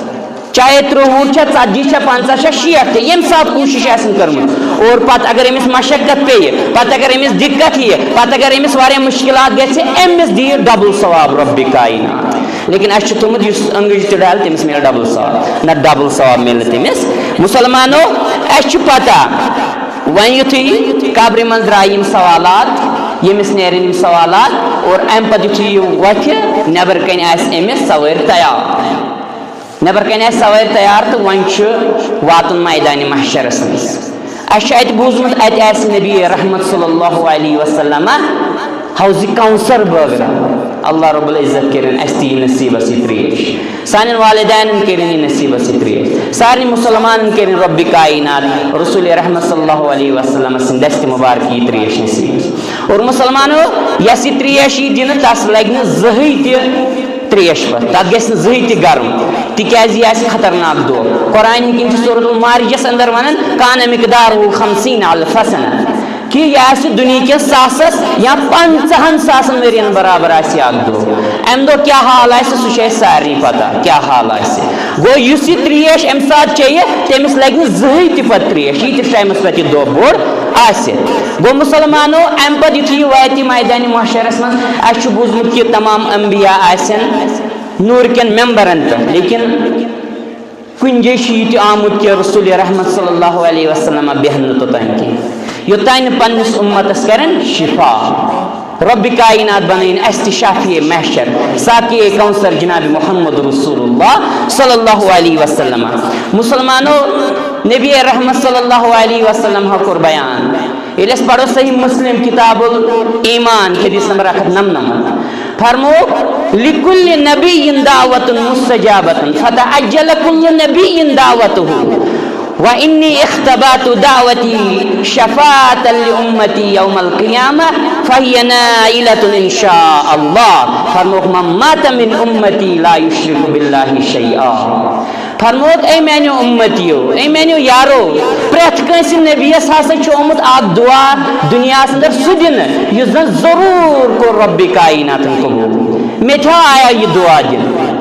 چاہے ترٛۆہَن چھا، ژتجی چھا، پنٛژاہ چھا، شیٹھ تہِ، ییٚمہِ ساتہٕ کوٗشِش آسن کٔرمٕژ، اور پتہٕ اگر أمِس مشقت پیٚیہِ، پتہٕ اگر أمِس دِقت یِیہِ، پتہٕ اگر أمِس واریاہ مُشکِلات گژھِ، أمِس دِیہِ ڈبل ثواب رۄبِ کاینات۔ لیکن اَسہِ چھُ تھوٚمُت، یُس أنٛگٕج تہِ ڈالہِ، تٔمِس میلہِ ڈبل ثواب۔ نہ، ڈبل ثواب میلہِ نہٕ تٔمِس۔ مُسلمانو، اَسہِ چھُ پتہ، وۄنۍ یُتھُے قبرِ منٛز درٛایہِ یِم سوالات، ییٚمِس نیرن یِم سوالات، اور اَمہِ پتہٕ یُتھُے یہِ وۄتھِ، نٮ۪بر کنہِ آسہِ أمِس سوٲرۍ تیار۔ نٮ۪بر کنہِ آسہِ سوارِ تیار تہٕ وۄنۍ چھُ واتُن میدانِ محشرس منٛز۔ اَسہِ چھُ اَتہِ بوٗزمُت، اَتہِ آسہِ نبی رحمت صلی اللہ علیہ وسلم حوضِ کوثر بٲگراوان۔ اللہ رب العزت کٔرِن اَسہِ تہِ یہِ نصیٖبس یہِ ترٛیش، سانٮ۪ن والدینن کٔرِن یہِ نصیٖبس یہِ ترٛیش، سارنٕے مُسلمانن کٔرِن رۄبِ کاینات رسول رحمت صلی اللہ علیہ وسلم سٕنٛدِ دستِ مبارک یہِ ترٛیش نصیٖب۔ اور مُسلمانو، یۄس یہِ ترٛیش یی دِنہٕ، تس لگہِ نہٕ زٕہٕے تہِ ترٛیش پتھ، تتھ گژھِ نہٕ زٕہٕے تہِ گرم، تِکیازِ یہِ آسہِ خطرناک دۄہ۔ قرآن حکیم چھُ سورۃ المعارجس اندر ونان، "کان مقدارہ خمسین الف سنہ"، کہِ یہِ آسہِ دُنیہکٮ۪ن ساسس یا پنٛژاہن ساسن ؤرین برابر آسہِ یہِ اکھ دۄہ۔ امہِ دۄہ کیٛاہ حال آسہِ، سُہ چھُ اسہِ سارنٕے پتہ کیٛاہ حال آسہِ۔ گوٚو، یُس یہِ ترٛیش امہِ ساتہٕ چیٚیہِ، تٔمِس لگہِ نہٕ زٕہٕے تہِ پتہٕ ترٛیش، ییٖتِس ٹایمس پتہٕ یہِ دۄہ بوٚڑ آسہِ۔ گوٚو مُسلمانو، امہِ پتہٕ یُتھُے یہِ واتہِ میدانِ محشرس منٛز، اسہِ چھُ بوٗزمُت کہِ تمام انبیاء آسن نوٗر کٮ۪ن ممبرن پٮ۪ٹھ، لیکن کُنہِ جایہِ چھُ یہِ تہِ آمُت کہِ رسول رحمت صلی اللہ علیہ وسلم بیہن نہٕ توٚتام کینٛہہ، یوٚتام نہٕ پننِس اُمتس کرن شفا۔ رۄبِ کاینات بنٲیِن اسہِ تہِ شافیع محشر، ساقیع کوثر جناب محمد رسول اللہ صلی اللہ علیہ وسلم۔ مُسلمانو، نبی رحمت صلی اللہ علیہ وسلم ہا کوٚر بیان۔ ییٚلہِ أسۍ پرو صحیح مسلم کتاب الایمان، حدیث نمبر اکھ ہتھ نمنمتھ، فرموو، "لکل نبی دعوت مستجابت، فتعجل کل نبی دعوتہ، و انی اختبات دعوتی شفاعتا لامتی یوم القیامہ، فہی نائلۃ ان شاء اللہ۔" فرمووُکھ، "من مات من امتی لا یشرک باللہ شیئا۔" فرمووُکھ، اے میانیو امتیو، اے میانیو یارو، پرٛٮ۪تھ کٲنٛسہِ نبیَس ہسا چھُ آمُت اکھ دُعا دُنیاہَس اندر سُہ دِنہٕ، یُس زَن ضروٗر کوٚر رۄبِ کایناتَن قبوٗل۔ مےٚ تہِ آیا یہِ دُعا دِنہٕ۔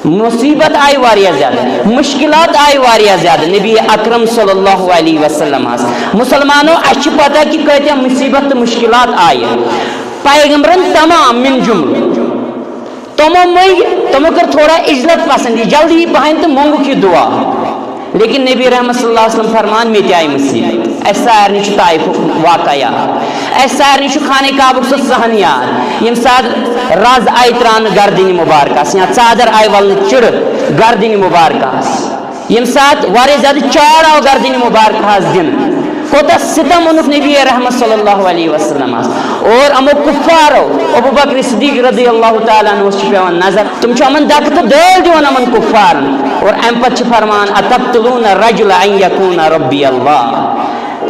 مُصیٖبت آیہِ واریاہ زیادٕ، مُشکِلات آیہِ واریاہ زیادٕ نبی اکرم صلی اللہ علیہ وسلمَس۔ مُسلمانو، اَسہِ چھِ پتہ کہِ کۭتیاہ مُصیٖبت تہٕ مُشکِلات آیہِ۔ پیغمبرن تمام من جملہٕ تِمو مٔنگۍ، تِمو کٔر تھوڑا عجلت پسند، یہِ جلدی پہن تہٕ مونگُکھ یہِ دُعا۔ لیکن نبی رحمت صلی اللہ علیہ وسلم فرمان، مےٚ تہِ آیہِ مُصیٖبت۔ اَسہِ سارنٕے چھُ طائفُک واقعہ یاد۔ اَسہِ سارنٕے چھُ خانہ کعبُک سُہ صحن یاد، ییٚمہِ ساتہٕ رز آیہِ ترٛاونہٕ گردنہِ مُبارکس یا ژادر آیہِ ولنہٕ چِرٕ گردنہِ مُبارکس۔ ییٚمہِ ساتہٕ واریاہ زیادٕ چاڑ آو گردنہِ مُبارکہس دِنہٕ، کوتاہ ستم اوٚنُکھ نبی رحمت صلی اللہ علیہ وسلمس۔ اور یِمو کفارو، ابو بکر صدیق رضی اللہ تعالیٰ عنہس چھِ پٮ۪وان نظر، تِم چھِ یِمن دکہٕ تہٕ دٲلۍ دِوان یِمن کفارن۔ اور امہِ پتہٕ چھِ فرمان، "اتقتلون الرجل ان یکون ربی اللہ؟"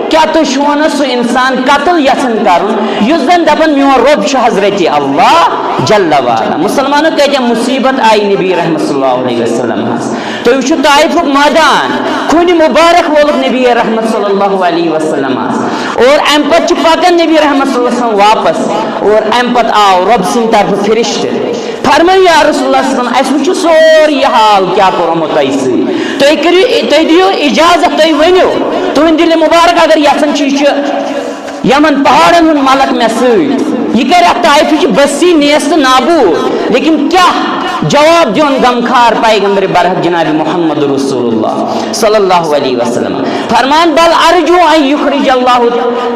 کیا تُہۍ چھِو ونان سُہ انسان قتل یژھان کرُن، یُس زن دپان، "میون رۄب چھُ حضرت اللہ جل وعلا"؟ مسلمانو، کۭتیاہ مصیبت آیہِ نبی رحمت صلی اللہ علیہ وسلمس۔ تُہۍ وٕچھِو طائفُک مٲدان، خوٗنہِ مُبارک وولُکھ نبی رحمت صلی اللہ علیہ وسلمس۔ اور امہِ پتہٕ چھِ پکان نبی رحمت صلی اللہ علیہ وسلم واپس، اور امہِ پتہٕ آو رۄب سٕنٛدِ طرفہٕ فرشتہٕ۔ فرمٲیِو، یا رسول اللہ صلی اللہ علیہ وسلم، اسہِ وٕچھِو سورُے یہِ حال، کیٛاہ کوٚر یِمو تۄہہِ سۭتۍ۔ تُہۍ کٔرِو، تُہۍ دِیِو اجازت، تُہۍ ؤنِو، تُہُنٛد دِلِ مُبارک اگر یژھان چھُ، یہِ چھُ یمن پہاڑن ہُنٛد ملک مےٚ سۭتۍ۔ یہِ کرِ اتھ طائفٕچ بستی نیست نابود۔ لیکن کیٛاہ جواب دیُن غمخار پیغمبر برحق جناب محمد رسول اللہ صلی اللہ علیہ وسلم؟ فرمان، بل ارجو ان یخرج اللہ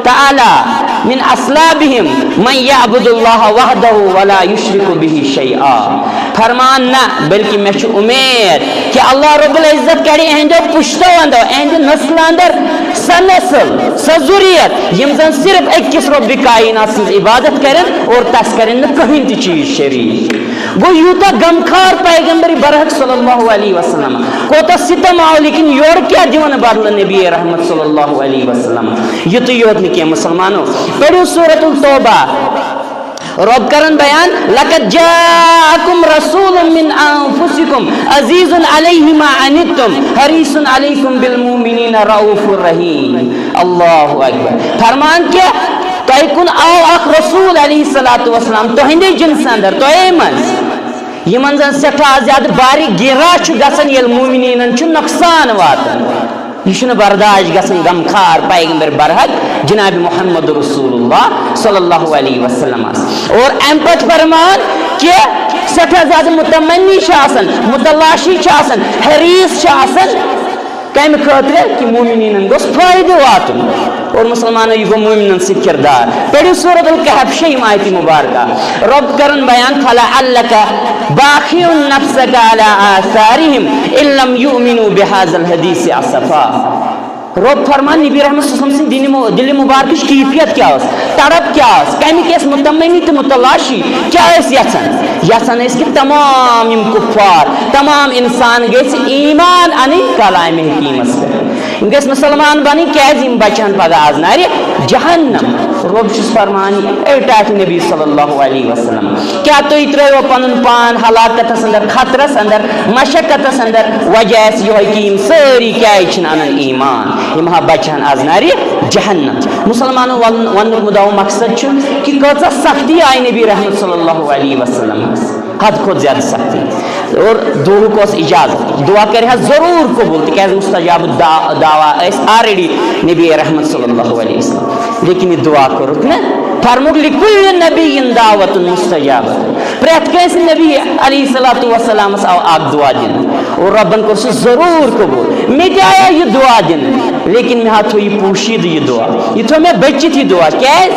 تعالی من اصلابہم من یعبد اللہ وحدہ ولا یشرک بہ شیئا۔ فرمان، نہ، بلکہ مےٚ چھُ اُمید کہ اللہ رب العزت کڑِ اہندیو پشتو اندو، اہندِ نسلہٕ اندر سۄ نسل، سۄ ذریت، یِم زن صرف أکِس رۄبِ کائنات سٕنٛز عبادت کرن اور تس کرن نہٕ کٕہٕنۍ تہِ چیٖز شریٖک۔ گوٚو، یوٗتاہ غمخار پیغمبر برحق صلی اللہ علیہ وسلم، کوتاہ ستم آو، لیکن یورٕ کیٛاہ دِوان بدلہٕ نبی رحمت صلی اللہ علیہ وسلم؟ یُتُے یوت نہٕ کینٛہہ، مسلمانو، پٔرِو سورۃ التوبہ۔ رۄب کرن بیان، لقد جاءکم رسول من انفسکم عزیز علیہ ما عنتم حریص علیکم بالمؤمنین رؤوف رحیم۔ اللہ اکبر۔ فرمان کیا؟ تۄہہِ کُن آو اکھ رسول علیہ الصلوۃ والسلام، تُہندے جنسہٕ اندر، تۄہے منٛز۔ یِمن زن سٮ۪ٹھاہ زیادٕ بارِ گِرا چھُ گژھان، ییٚلہِ مومنیٖنن چھُ نۄقصان واتان۔ یہِ چھُنہٕ برداشت گژھان، غمخار پیغمبر برحق جناب محمد رسول اللہ صلی اللہ علیہ وسلم۔ اور امہِ پتہٕ فرمان کہِ سٮ۪ٹھاہ زیادٕ متمنی چھِ آسان، متلاشی چھِ آسان، حریص چھِ آسان، کمہِ خٲطرٕ؟ کہِ مومنیٖنن گوٚژھ فٲیدٕ واتُن۔ اور مسلمانو، یہِ گوٚو مومنن سۭتۍ کردار۔ پٔرِو سورۃ الکہف، شیٚیِم آیتِ مبارکہ۔ رۄب کرن بیان، "فلعلک باخع نفسک علی آثارہم ان لم یؤمنوا بہذا الحدیث اسفا۔" رۄب فرمان، نبی رحمت صلی اللہ علیہ وسلم سٕنٛدِ دِلہِ مُ-، دِلہِ مبارکٕچ کیفیت کیٛاہ ٲس، تڑپ کیٛاہ ٲس، کمِکۍ ٲسۍ متمنی تہٕ متلاشی، کیٛاہ ٲسۍ یژھان؟ یژھان ٲسۍ کہِ تمام یِم کفار، تمام انسان گٔژھۍ ایمان انٕنۍ کلامِ حکیمس پٮ۪ٹھ۔ یِم گٔژھۍ مسلمان بنٕنۍ، کیٛازِ یِم بچہن پگاہ از نارِ جہنم۔ رۄب چھُس فرمان، اے ٹاٹھۍ نبی صلی اللہ علیہ وسلم، کیٛاہ تُہۍ ترٲیوا پنُن پان ہلاکتس اندر، خطرس اندر، مشقتس اندر، وجہ آسہِ یِہوٚے کہِ یِم سٲری کیٛازِ چھِنہٕ انان ایمان؟ یِم ہا بچہن از نارِ جہنم۔ مسلمانو ون-، وننُک مُدعا و مقصد چھُ کہِ کۭژاہ سختی آیہِ نبی رحمت صلی اللہ علیہ وسلمس، حد کھۄتہٕ زیادٕ سختی۔ اور دعاہُک اوس اجازت، دعا کرِ ہا ضروٗر قبول، تِکیٛازِ مستجاب الدع-، دعوا ٲسۍ already نبی رحمت صلی اللہ علیہ وسلم، لیکن یہِ دعا کوٚرُکھ نہٕ۔ فرمووُکھ، "لکل نبی دعوت مستجابت۔" پرٛٮ۪تھ کٲنٛسہِ نبی علیہ الصلوۃ والسلامس آو اکھ دعا دِنہٕ اور رۄبن کوٚر سُہ ضروٗر قبول۔ مےٚ تہِ آیا یہِ دعا دِنہٕ، لیکن مےٚ ہا تھوٚو یہِ پوٗشیٖدٕ یہِ دعا، یہِ تھوٚو مےٚ بٔچِتھ یہِ دعا۔ کیٛازِ؟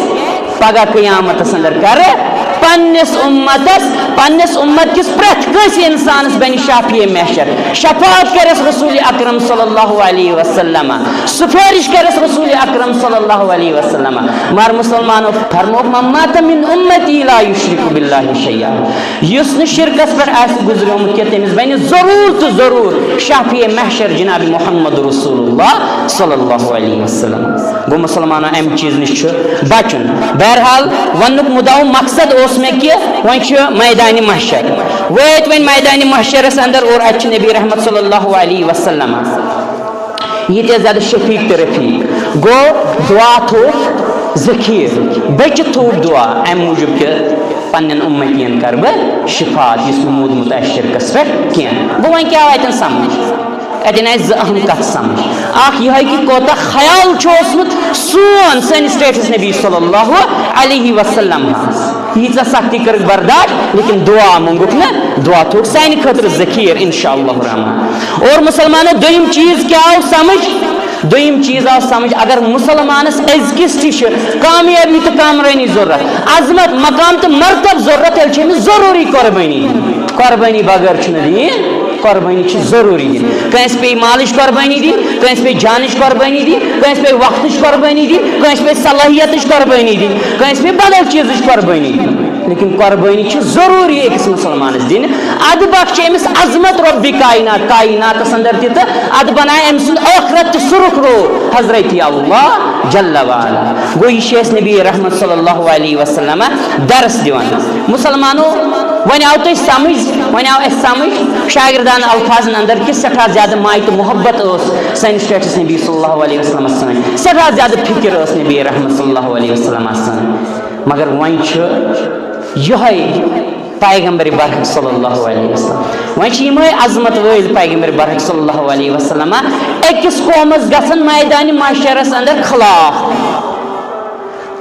پگاہ قیامتس اندر کرٕ پننِس امتس، پننِس امت کِس پرٛٮ۪تھ کٲنٛسہِ انسانس بنہِ شافیع محشر، شفاعت کرس رسول اکرم صلی اللہ علیہ وسلم، سفارش کرس رسول اکرم صلی اللہ علیہ وسلم۔ مگر مسلمانو فرمووُکھ، "من مات من امتی لا یشرک باللہ شیئا۔" یُس نہٕ شرکس پٮ۪ٹھ آسہِ گُزریومُت کینٛہہ، تٔمِس بنہِ ضروٗر تہٕ ضروٗر شافیع محشر جناب محمد رسول اللہ صلی اللہ علیہ وسلم۔ گوٚو مسلمانو، امہِ چیٖز نِش چھُ بچُن۔ بہرحال، وننُک مُدعا و مقصد اوس مےٚ کہِ وۄنۍ چھُ میدانِ محشر۔ وٲتۍ وۄنۍ میدانِ محشرس اندر اور اتہِ چھُ نبی رحمت صلی اللہ علیہ وسلم۔ ییٖتیٛاہ زیادٕ شفیق تہٕ رفیق۔ گوٚو دعا تھوٚوُکھ ذخیٖر، بچہِ تھوٚوُکھ دعا، امہِ موٗجوٗب کہِ پننٮ۪ن اُمتین کرٕ بہٕ شفاعت، یُس نہٕ موٗدمُت آسہِ شرکس پٮ۪ٹھ کینٛہہ۔ گوٚو وۄنۍ کیٛاہ آیہِ اتٮ۪ن سمجھ؟ اتٮ۪ن آسہِ زٕ اہم کتھٕ سمجھ۔ اکھ یِہوٚے کہِ کوتاہ خیال چھُ اوسمُت سون سٲنِس ٹٲٹھِس نبی صلی اللہ علیہ وسلم ہس۔ ییٖژاہ سختی کٔرٕکھ برداشت، لیکن دعا مونٛگُکھ نہٕ، دعا تھوٚوُکھ سانہِ خٲطرٕ ذخیٖر، انشاءاللہ الرحمن۔ اور مسلمانو، دوٚیِم چیٖز کیٛاہ آو سمجھ؟ دوٚیِم چیٖز آو سمجھ، اگر مسلمانس أزکِس تہِ چھِ کامیٲبی تہٕ کامرٲنی ضروٗرت، عظمت، مقام تہٕ مرتب ضروٗرت، تیٚلہِ چھِ أمِس ضروٗری قۄربٲنی دِنۍ۔ قۄربٲنی بغٲر چھُنہٕ دیٖن، قۄربٲنی چھِ ضروٗری دِنۍ۔ کٲنٛسہِ پیٚیہِ مالٕچ قۄربٲنی دِنۍ، کٲنٛسہِ پیٚیہِ جانٕچ قۄربٲنی دِنۍ، کٲنٛسہِ پیٚیہِ وقتٕچ قۄربٲنی دِنۍ، کٲنٛسہِ پیٚیہِ صلٲحیتٕچ قۄربٲنی دِنۍ، کٲنٛسہِ پیٚیہِ بدل چیٖزٕچ قۄربٲنی دِنۍ۔ لیکن قۄربٲنی چھِ ضروٗری أکِس مسلمانس دِنۍ۔ ادٕ بخشہِ أمِس عظمت رۄبِ کائنات، کائناتس اندر تہِ، تہٕ ادٕ بنایہِ أمۍ سُنٛد ٲخرت تہِ سُرخرو حضرت اللہ جل وعلا۔ گوٚو، یہِ چھِ اَسہِ نبی رحمت صلی اللہ علیہ وسلم درس دِوان۔ مسلمانو، وۄنۍ آو تۄہہِ سمجھ، وۄنۍ آو اَسہِ سمجھ شاگردانہٕ الفاظن اندر کہِ سٮ۪ٹھاہ زیادٕ ماے تہٕ محبت ٲس سٲنِس ٹٲٹھِس نبی صلی اللہ علیہ وسلمس سٲنۍ، سٮ۪ٹھاہ زیادٕ فکر ٲس نبی رحمت صلی اللہ علیہ وسلمس سٲنۍ۔ مگر وۄنۍ چھُ یِہوٚے پیغمبر برحق صلی اللہ علیہ وسلم۔ وۄنۍ چھِ یِمے عظمت وٲلۍ پیغمبر برحق صلی اللہ علیہ وسلم أکِس قومس گژھن میدانِ محشرس اندر خلاف۔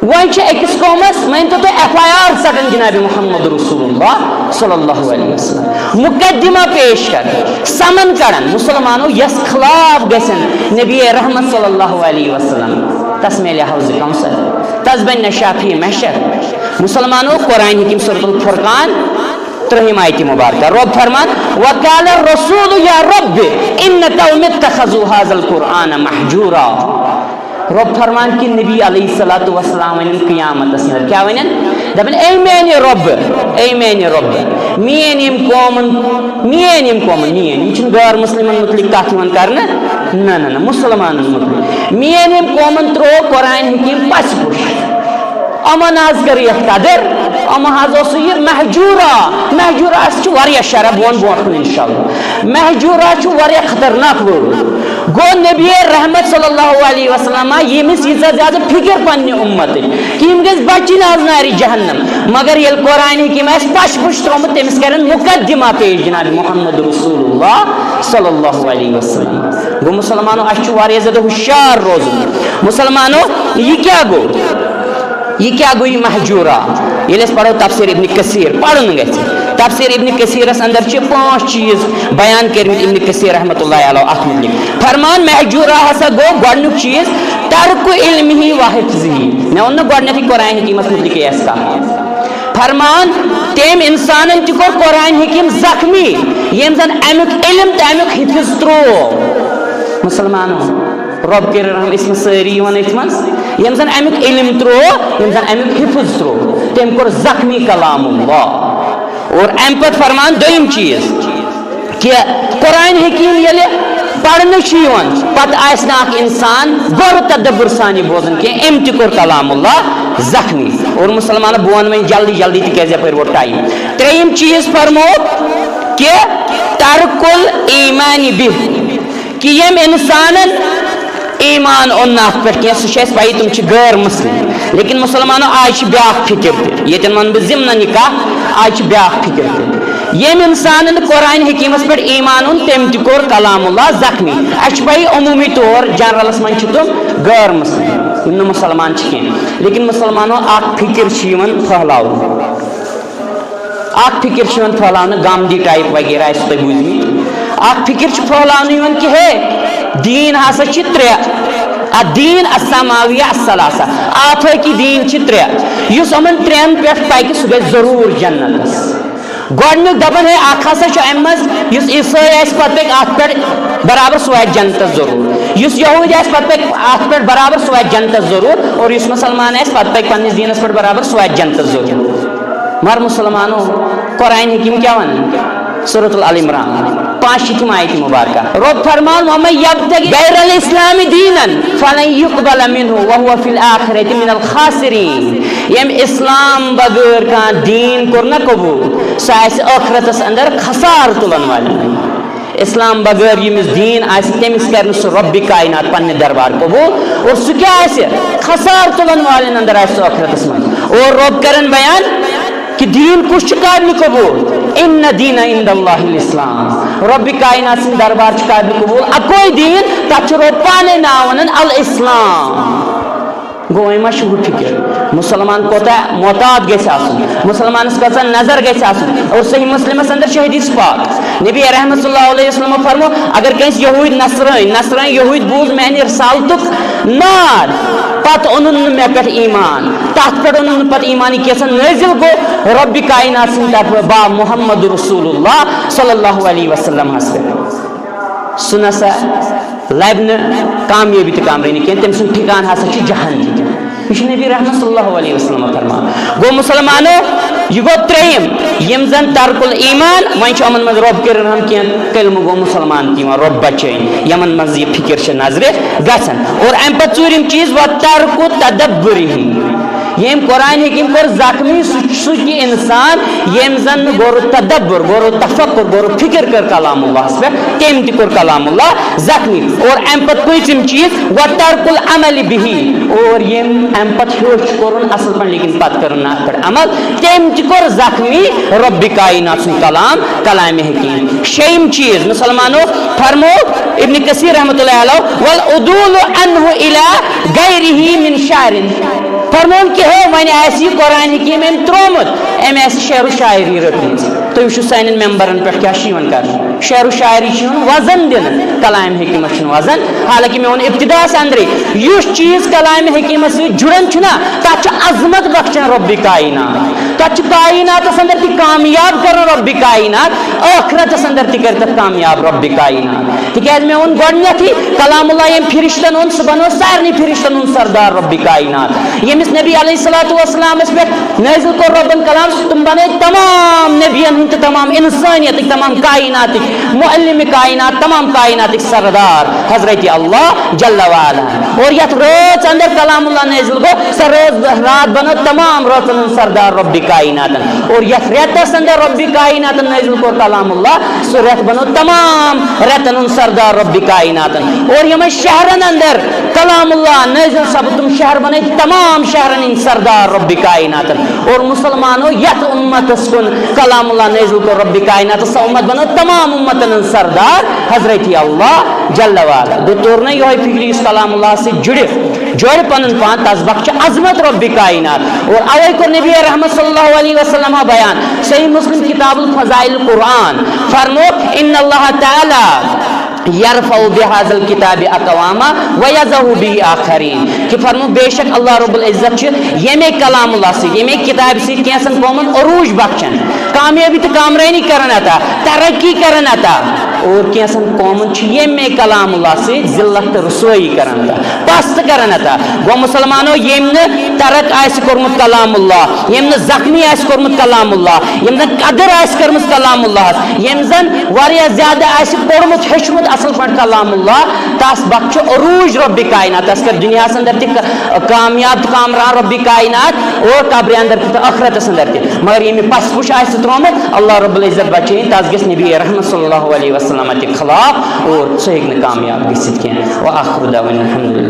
وۄنۍ چھِ أکِس قومس، مٲنۍ تو تُہۍ، ایف آی آر ژٹان جناب محمد رسول اللہ صلی اللہ علیہ وسلم۔ مقدمہ پیش کران، سمن کران، مسلمانو یس خلاف گژھن نبی رحمت صلی اللہ علیہ وسلم، تس میلہِ حوض کوثر، تس بنہِ نہ شافی محشر۔ مسلمانو، قرآن حکیم سورۃ الفرقان، ترٛہِم آیتِ مبارکہ، رب فرمان، "وقال الرسول یا رب ان قوم اتخذوا هذا القرآن مهجورا۔" رب فرمان کہِ نبی علیہ الصلوۃ والسلام ونن قیامتس اندر، کیٛاہ ونن؟ دپن، "اے میانہِ رب، اے میانہِ رب، میٲنۍ یِم قومن، میٲنۍ یِم قومن، میٲنۍ، یِم چھِنہٕ غٲر مسلمن متعلق کتھ یِوان کرنہٕ، نہ، نہ، نہ، مسلمانن متعلق، میٲنۍ یِم قومن ترٛوو قرآن حکیم پس پُش۔" یِمن حظ کٔر یتھ قدر، یِم حظ اوس یہِ مہجورہ۔ مہجورہ چھُ واریاہ شرح، بہٕ وَنہٕ برونٛٹھ کُن انشاءاللہ۔ مہجورہ چھُ واریاہ خطرناک word۔ گوٚو نبی رحمت صلی اللہ علیہ وسلم، ییٚمِس ییٖژاہ زیادٕ فِکر پننہِ اُمتٕچ کہِ یِم گٔژھۍ بچِنۍ از نارِ جہنم، مگر ییٚلہِ قرآن حکیم آسہِ پش پُش ترٛوومُت، تٔمِس کرن مقدمہ پیش جناب محمد رسول اللہ صلی اللہ علیہ وسلم۔ گوٚو مسلمانو، اَسہِ چھُ واریاہ زیادٕ ہُشیار روزُن۔ مسلمانو، یہِ کیٛاہ گوٚو؟ یہِ کیٛاہ گوٚو یہِ مہجورہ؟ ییٚلہِ أسۍ پرو تفسیر ابن کثیر، پرُن گژھِ۔ تفسیر ابن کثیرس اندر چھِ پانٛژھ چیٖز بیان کٔرمٕتۍ ابن کثیر رحمۃ اللہ علیہ اتھ متعلق۔ فرمان مہجورہ ہسا گوٚو گۄڈنیُک چیٖز ترک علمہ و حفظہ۔ مےٚ ووٚن نہٕ گۄڈنیتھٕے قرآن حکیمس متعلق یہِ آسہِ کانٛہہ۔ فرمان، تٔمۍ انسانن تہِ کوٚر قرآن حکیم زخمی، ییٚمۍ زن امیُک علم تہٕ امیُک حفظ ترٛوو۔ مسلمانو، رۄب کٔرِنۍ رحم، أسۍ ما سٲری یِوان أتھۍ منٛز؟ ییٚمۍ زَن اَمیُک علم ترٛوو، ییٚمۍ زَن اَمیُک حفظ ترٛوو، تٔمۍ کوٚر زخمی کلام اللہ۔ اور اَمہِ پَتہٕ فرمان دوٚیِم چیٖز کہِ قرآن حکیٖم ییٚلہِ پَرنہٕ چھُ یِوان، پَتہٕ آسہِ نہٕ اَکھ اِنسان غور تدبر سان یہِ بوزان کینٛہہ، أمۍ تہِ کوٚر کلام اللہ زخمی۔ اور مُسلمانو، بہٕ وَنہٕ وۄنۍ جلدی جلدی، تِکیٛازِ یَپٲرۍ ووت ٹایم۔ ترٛیٚیِم چیٖز فرموو کہِ ترک الایمان بہ، کہِ ییٚمۍ اِنسانن ایمان اوٚن نہٕ اَتھ پٮ۪ٹھ کینٛہہ، سُہ چھُ اَسہِ پَیی، تِم چھِ غٲر مُسلِم۔ لیکِن مُسلمانو، آز چھِ بیٛاکھ فِکِر تہِ، ییٚتٮ۪ن وَنہٕ بہٕ ضِمنَن یہِ کَتھ، آز چھِ بیٛاکھ فِکِر تہِ۔ ییٚمۍ اِنسانن نہٕ قرآن حکیٖمَس پٮ۪ٹھ ایمان اوٚن، تٔمۍ تہِ کوٚر کلام اللہ زخمی۔ اَسہِ چھِ پَیی، عموٗمی طور جنرلَس منٛز چھِ تِم غٲر مُسلِم، یِم نہٕ مُسلمان چھِ کینٛہہ۔ لیکِن مُسلمانو، اَکھ فِکِر چھِ یِوان پھٔہلاونہٕ۔ اکھ فکر چھِ یِوان پھٔہلاونہٕ، گامدی ٹائپ وغیرہ آسہِ تۄہہِ بوٗزمٕتۍ۔ اکھ فکر چھِ پھٔہلاونہٕ یِوان کہِ ہے، دیٖن ہسا چھِ ترٛےٚ، الدین، السماویہ، الثلاثہ۔ آفٲقی دیٖن چھِ ترٛےٚ۔ یُس یِمن ترٛٮ۪ن پٮ۪ٹھ پکہِ، سُہ گژھِ ضروٗر جنتس۔ گۄڈٕنیُک دپان ہے، اکھ ہسا چھُ امہِ منٛز، یُس عیسٲے آسہِ، پتہٕ پکہِ اتھ پٮ۪ٹھ برابر، سُہ واتہِ جنتس ضروٗر۔ یُس یہوٗدۍ آسہِ، پتہٕ پکہِ اتھ پٮ۪ٹھ برابر، سُہ واتہِ جنتس ضروٗر۔ اور یُس مسلمان آسہِ، پتہٕ پکہِ پننِس دیٖنس پٮ۪ٹھ برابر، سُہ واتہِ جنتس ضروٗر۔ مگر مسلمانو، قرآن حکیم کیا ونان؟ سورۃ العمران، پانٛژھ شیٖتھ آیت مبارکہ۔ رب فرمان، ومن یبتغ غیر الاسلام دینا فلن یقبل منہ وہو فی الآخرۃ من الخاسرین۔ ییٚمۍ اسلام بغٲر کانٛہہ دیٖن کوٚر نہ قبول، سُہ آسہِ ٲخرتس اندر خسار تُلن والٮ۪ن۔ اسلام بغٲر ییٚمِس دیٖن آسہِ، تٔمِس کرِ نہٕ سُہ رۄبِ کائنات پننہِ دربار قبول۔ اور سُہ کیٛاہ آسہِ؟ خسار تُلن والٮ۪ن اندر آسہِ سُہ ٲخرتس منٛز۔ اور رۄب کرن بیان کہ دین کس چھ قابل قبول؟ ان دین عند اللہ الاسلام۔ رب کائنات سن دربار چھ قابل قبول اکوے دین، تتھ چھ رب پانے ناو ونان الاسلام۔ گوٚو وۄنۍ ما چھُ ہُہ فکر؟ مسلمان کوتاہ محتاط گژھِ آسُن، مسلمانس کۭژاہ نظر گژھِ آسُن۔ اور صحیح مسلمس اندر چھُ حدیث پاک، نبی رحمت صلی اللہ علیہ وسلم فرمو، اگر کٲنٛسہِ یہوٗدۍ نصرٲنۍ، نصرٲنۍ یہوٗدۍ بوٗز میانہِ رسالتُک نار، پتہٕ اوٚنُن نہٕ مےٚ پٮ۪ٹھ ایمان، تتھ پٮ۪ٹھ اوٚنُن نہٕ پتہٕ ایمان، یہِ کیٛاہ سا نٲزِل گوٚو رۄبِ کائنات سٕنٛدِ طرفہٕ با محمد رسول اللہ صلی اللہ علیہ وسلمس پٮ۪ٹھ، سُہ نسا لبہِ نہٕ کامیٲبی تہٕ کامرٲنی کینٛہہ، تٔمۍ سُنٛد ٹھِکانہٕ ہسا چھُ جہنم۔ یہِ چھُ نبی رحمت صلی اللہ علیہ وسلم فرمان۔ گوٚو مسلمانو، یہِ گوٚو ترٛیٚیِم، یِم زن ترک الایمان، وۄنۍ چھُ یِمن منٛز رۄب کٔرِنۍ رحم کینٛہہ، کلمہٕ گوٚو مسلمان تہِ یِوان، رۄب بچٲیِن، یِمن منٛز یہِ فکر چھِ نظرِ گژھان۔ اور امہِ پتہٕ ژوٗرِم چیٖز، و ترک تدبرہم۔ ییٚمۍ قرآن حکیم کوٚر زخمی، سُہ چھُ سُہ تہِ انسان، ییٚمۍ زن نہٕ غور تدبر، غور تفکر، غور فکر کٔر کلام اللہس پٮ۪ٹھ، تٔمۍ تہِ کوٚر کلام اللہ زخمی۔ اور امہِ پتہٕ پٲنٛژِم چیٖز، و ترک العمل بِہی، اور ییٚمۍ امہِ پتہٕ ہیوٚچھ کوٚرُن اصل پٲٹھۍ، لیکن پتہٕ کٔرٕن نہٕ اتھ پٮ۪ٹھ عمل، تٔمۍ تہِ کوٚر زخمی رۄبِ کائنات سُنٛد کلام، کلامِ حکیم۔ شیٚیِم چیٖز، مسلمانو، فرمو ابن کثیر رحمۃ اللہ علیہ، والعدول عنہ الی غیرہ من شعر۔ فرمون کہ ہے، وۄنۍ آسہِ یہِ قرآن حکیم أمۍ ترٛوومُت، أمۍ آسہِ شعر و شاعری رٔٹمٕژ۔ تُہۍ وٕچھِو سانٮ۪ن ممبرن پٮ۪ٹھ کیٛاہ چھُ یِوان کرنہٕ، شعر و شاعری چھُ یِوان وزن دِنہٕ، کلام حکیمس چھُنہٕ وزن۔ حالانکہ مےٚ ووٚن ابتداہس اندرے، یُس چیٖز کلام حکیمس سۭتۍ جُڑان چھُنہ، تتھ چھُ عظمت بخشان رۄبِ کائنات، تتھ چھُ کائناتس اندر تہِ کامیاب کران رۄبِ کائنات، ٲخرتس اندر تہِ کرِ تتھ کامیاب رۄبِ کائنات۔ تِکیٛازِ مےٚ ووٚن گۄڈٕنیتھٕے، کلام اللہ ییٚمۍ فرشتن اوٚن، سُہ بنوو سارنٕے فرشتن ہُنٛد سردار رۄبِ کائنات۔ ییٚمِس نبی علیہ الصلوۃ والسلامس پٮ۪ٹھ نٲزِل کوٚر رۄبن کلام، تِم بنے تمام نبین ہٕنٛدۍ تہٕ تمام انسانیتٕکۍ، تمام کائناتٕکۍ معلم کائنات، تمام کائناتٕکۍ سردار حضرت اللہ جل وعلا۔ اور یتھ رٲژ اندر کلام اللہ نٲزِل گوٚو، سۄ رٲژ راتھ بنٲو تمام رٲژن ہُنٛد سردار رب کائناتن۔ اور یتھ رٮ۪تس اندر رب کائناتن نٲزِل کوٚر کلام اللہ، سُہ رٮ۪تھ بنٲو تمام رٮ۪تن ہُنٛد سردار رب کائناتن۔ اور یِمن شہرن اندر کلام اللہ نٲزِل سپُد، تِم شہر بنٲے تمام شہرن ہٕنٛدۍ سردار رب کائناتن۔ اور مسلمانو، یتھ امتس کُن کلام اللہ نٲزِل کوٚر رب کائناتس، سۄ امت بنٲو تمام امتن ہٕنٛز سردار حضرت اللہ جل وعلا۔ گوٚو، توٚر نہ یِہوٚے فکرِ، یُس کلام اللہ سۭتۍ جُڑِ، جوڑِ پنُن پان، تس بخشِ عظمت رب کائنات۔ اور اوے کوٚر نبی رحمت صلی اللہ علیہ وسلم بیان، صحیح مسلم، کتاب الفضائل القرآن، فرمو، ان اللہ تعالی یرفع بهذا الكتاب اقواما ويضع به آخرين۔ کہ فرمو، بے شک اللہ رب العزت چھُ ییٚمے کلام اللہ سۭتۍ، ییٚمے کتابہِ سۭتۍ کینٛژن قومن عروج بخشان، کامیٲبی تہٕ کامرٲنی کران عطا، ترقی کران عطا، اور کینٛژن قومن چھُ ییٚمے کلام اللہ سۭتۍ ذلت تہٕ رسوٲیی کران عطا، پست کران عطا۔ گوٚو مسلمانو، ییٚمۍ نہٕ ترک آسہِ کوٚرمُت کلام اللہ، ییٚمۍ نہٕ زخمی آسہِ کوٚرمُت کلام اللہ، ییٚمۍ زن قدر آسہِ کٔرمٕژ کلام اللہس، ییٚمۍ زن واریاہ زیادٕ آسہِ پوٚرمُت ہیوٚچھمُت اصل پٲٹھۍ کلام اللہ، تس بخشہِ عروج رب کائنات، تس کر دنیاہس اندر تہِ ک-، کامیاب تہٕ کامران رب کائنات، اور قبرِ اندر تہِ تہٕ ٲخرتس اندر تہِ۔ مگر ییٚمہِ پس پُش آسہِ ترٛوومُت، اللہ رب العزت بچٲیِن، تس گژھِ نبی رحمت صلی اللہ علیہ وسلم تہِ خلاف، اور سُہ ہیٚکہِ نہٕ کامیاب گٔژھِتھ کینٛہہ۔ وآخر دعوانا الحمدللہ۔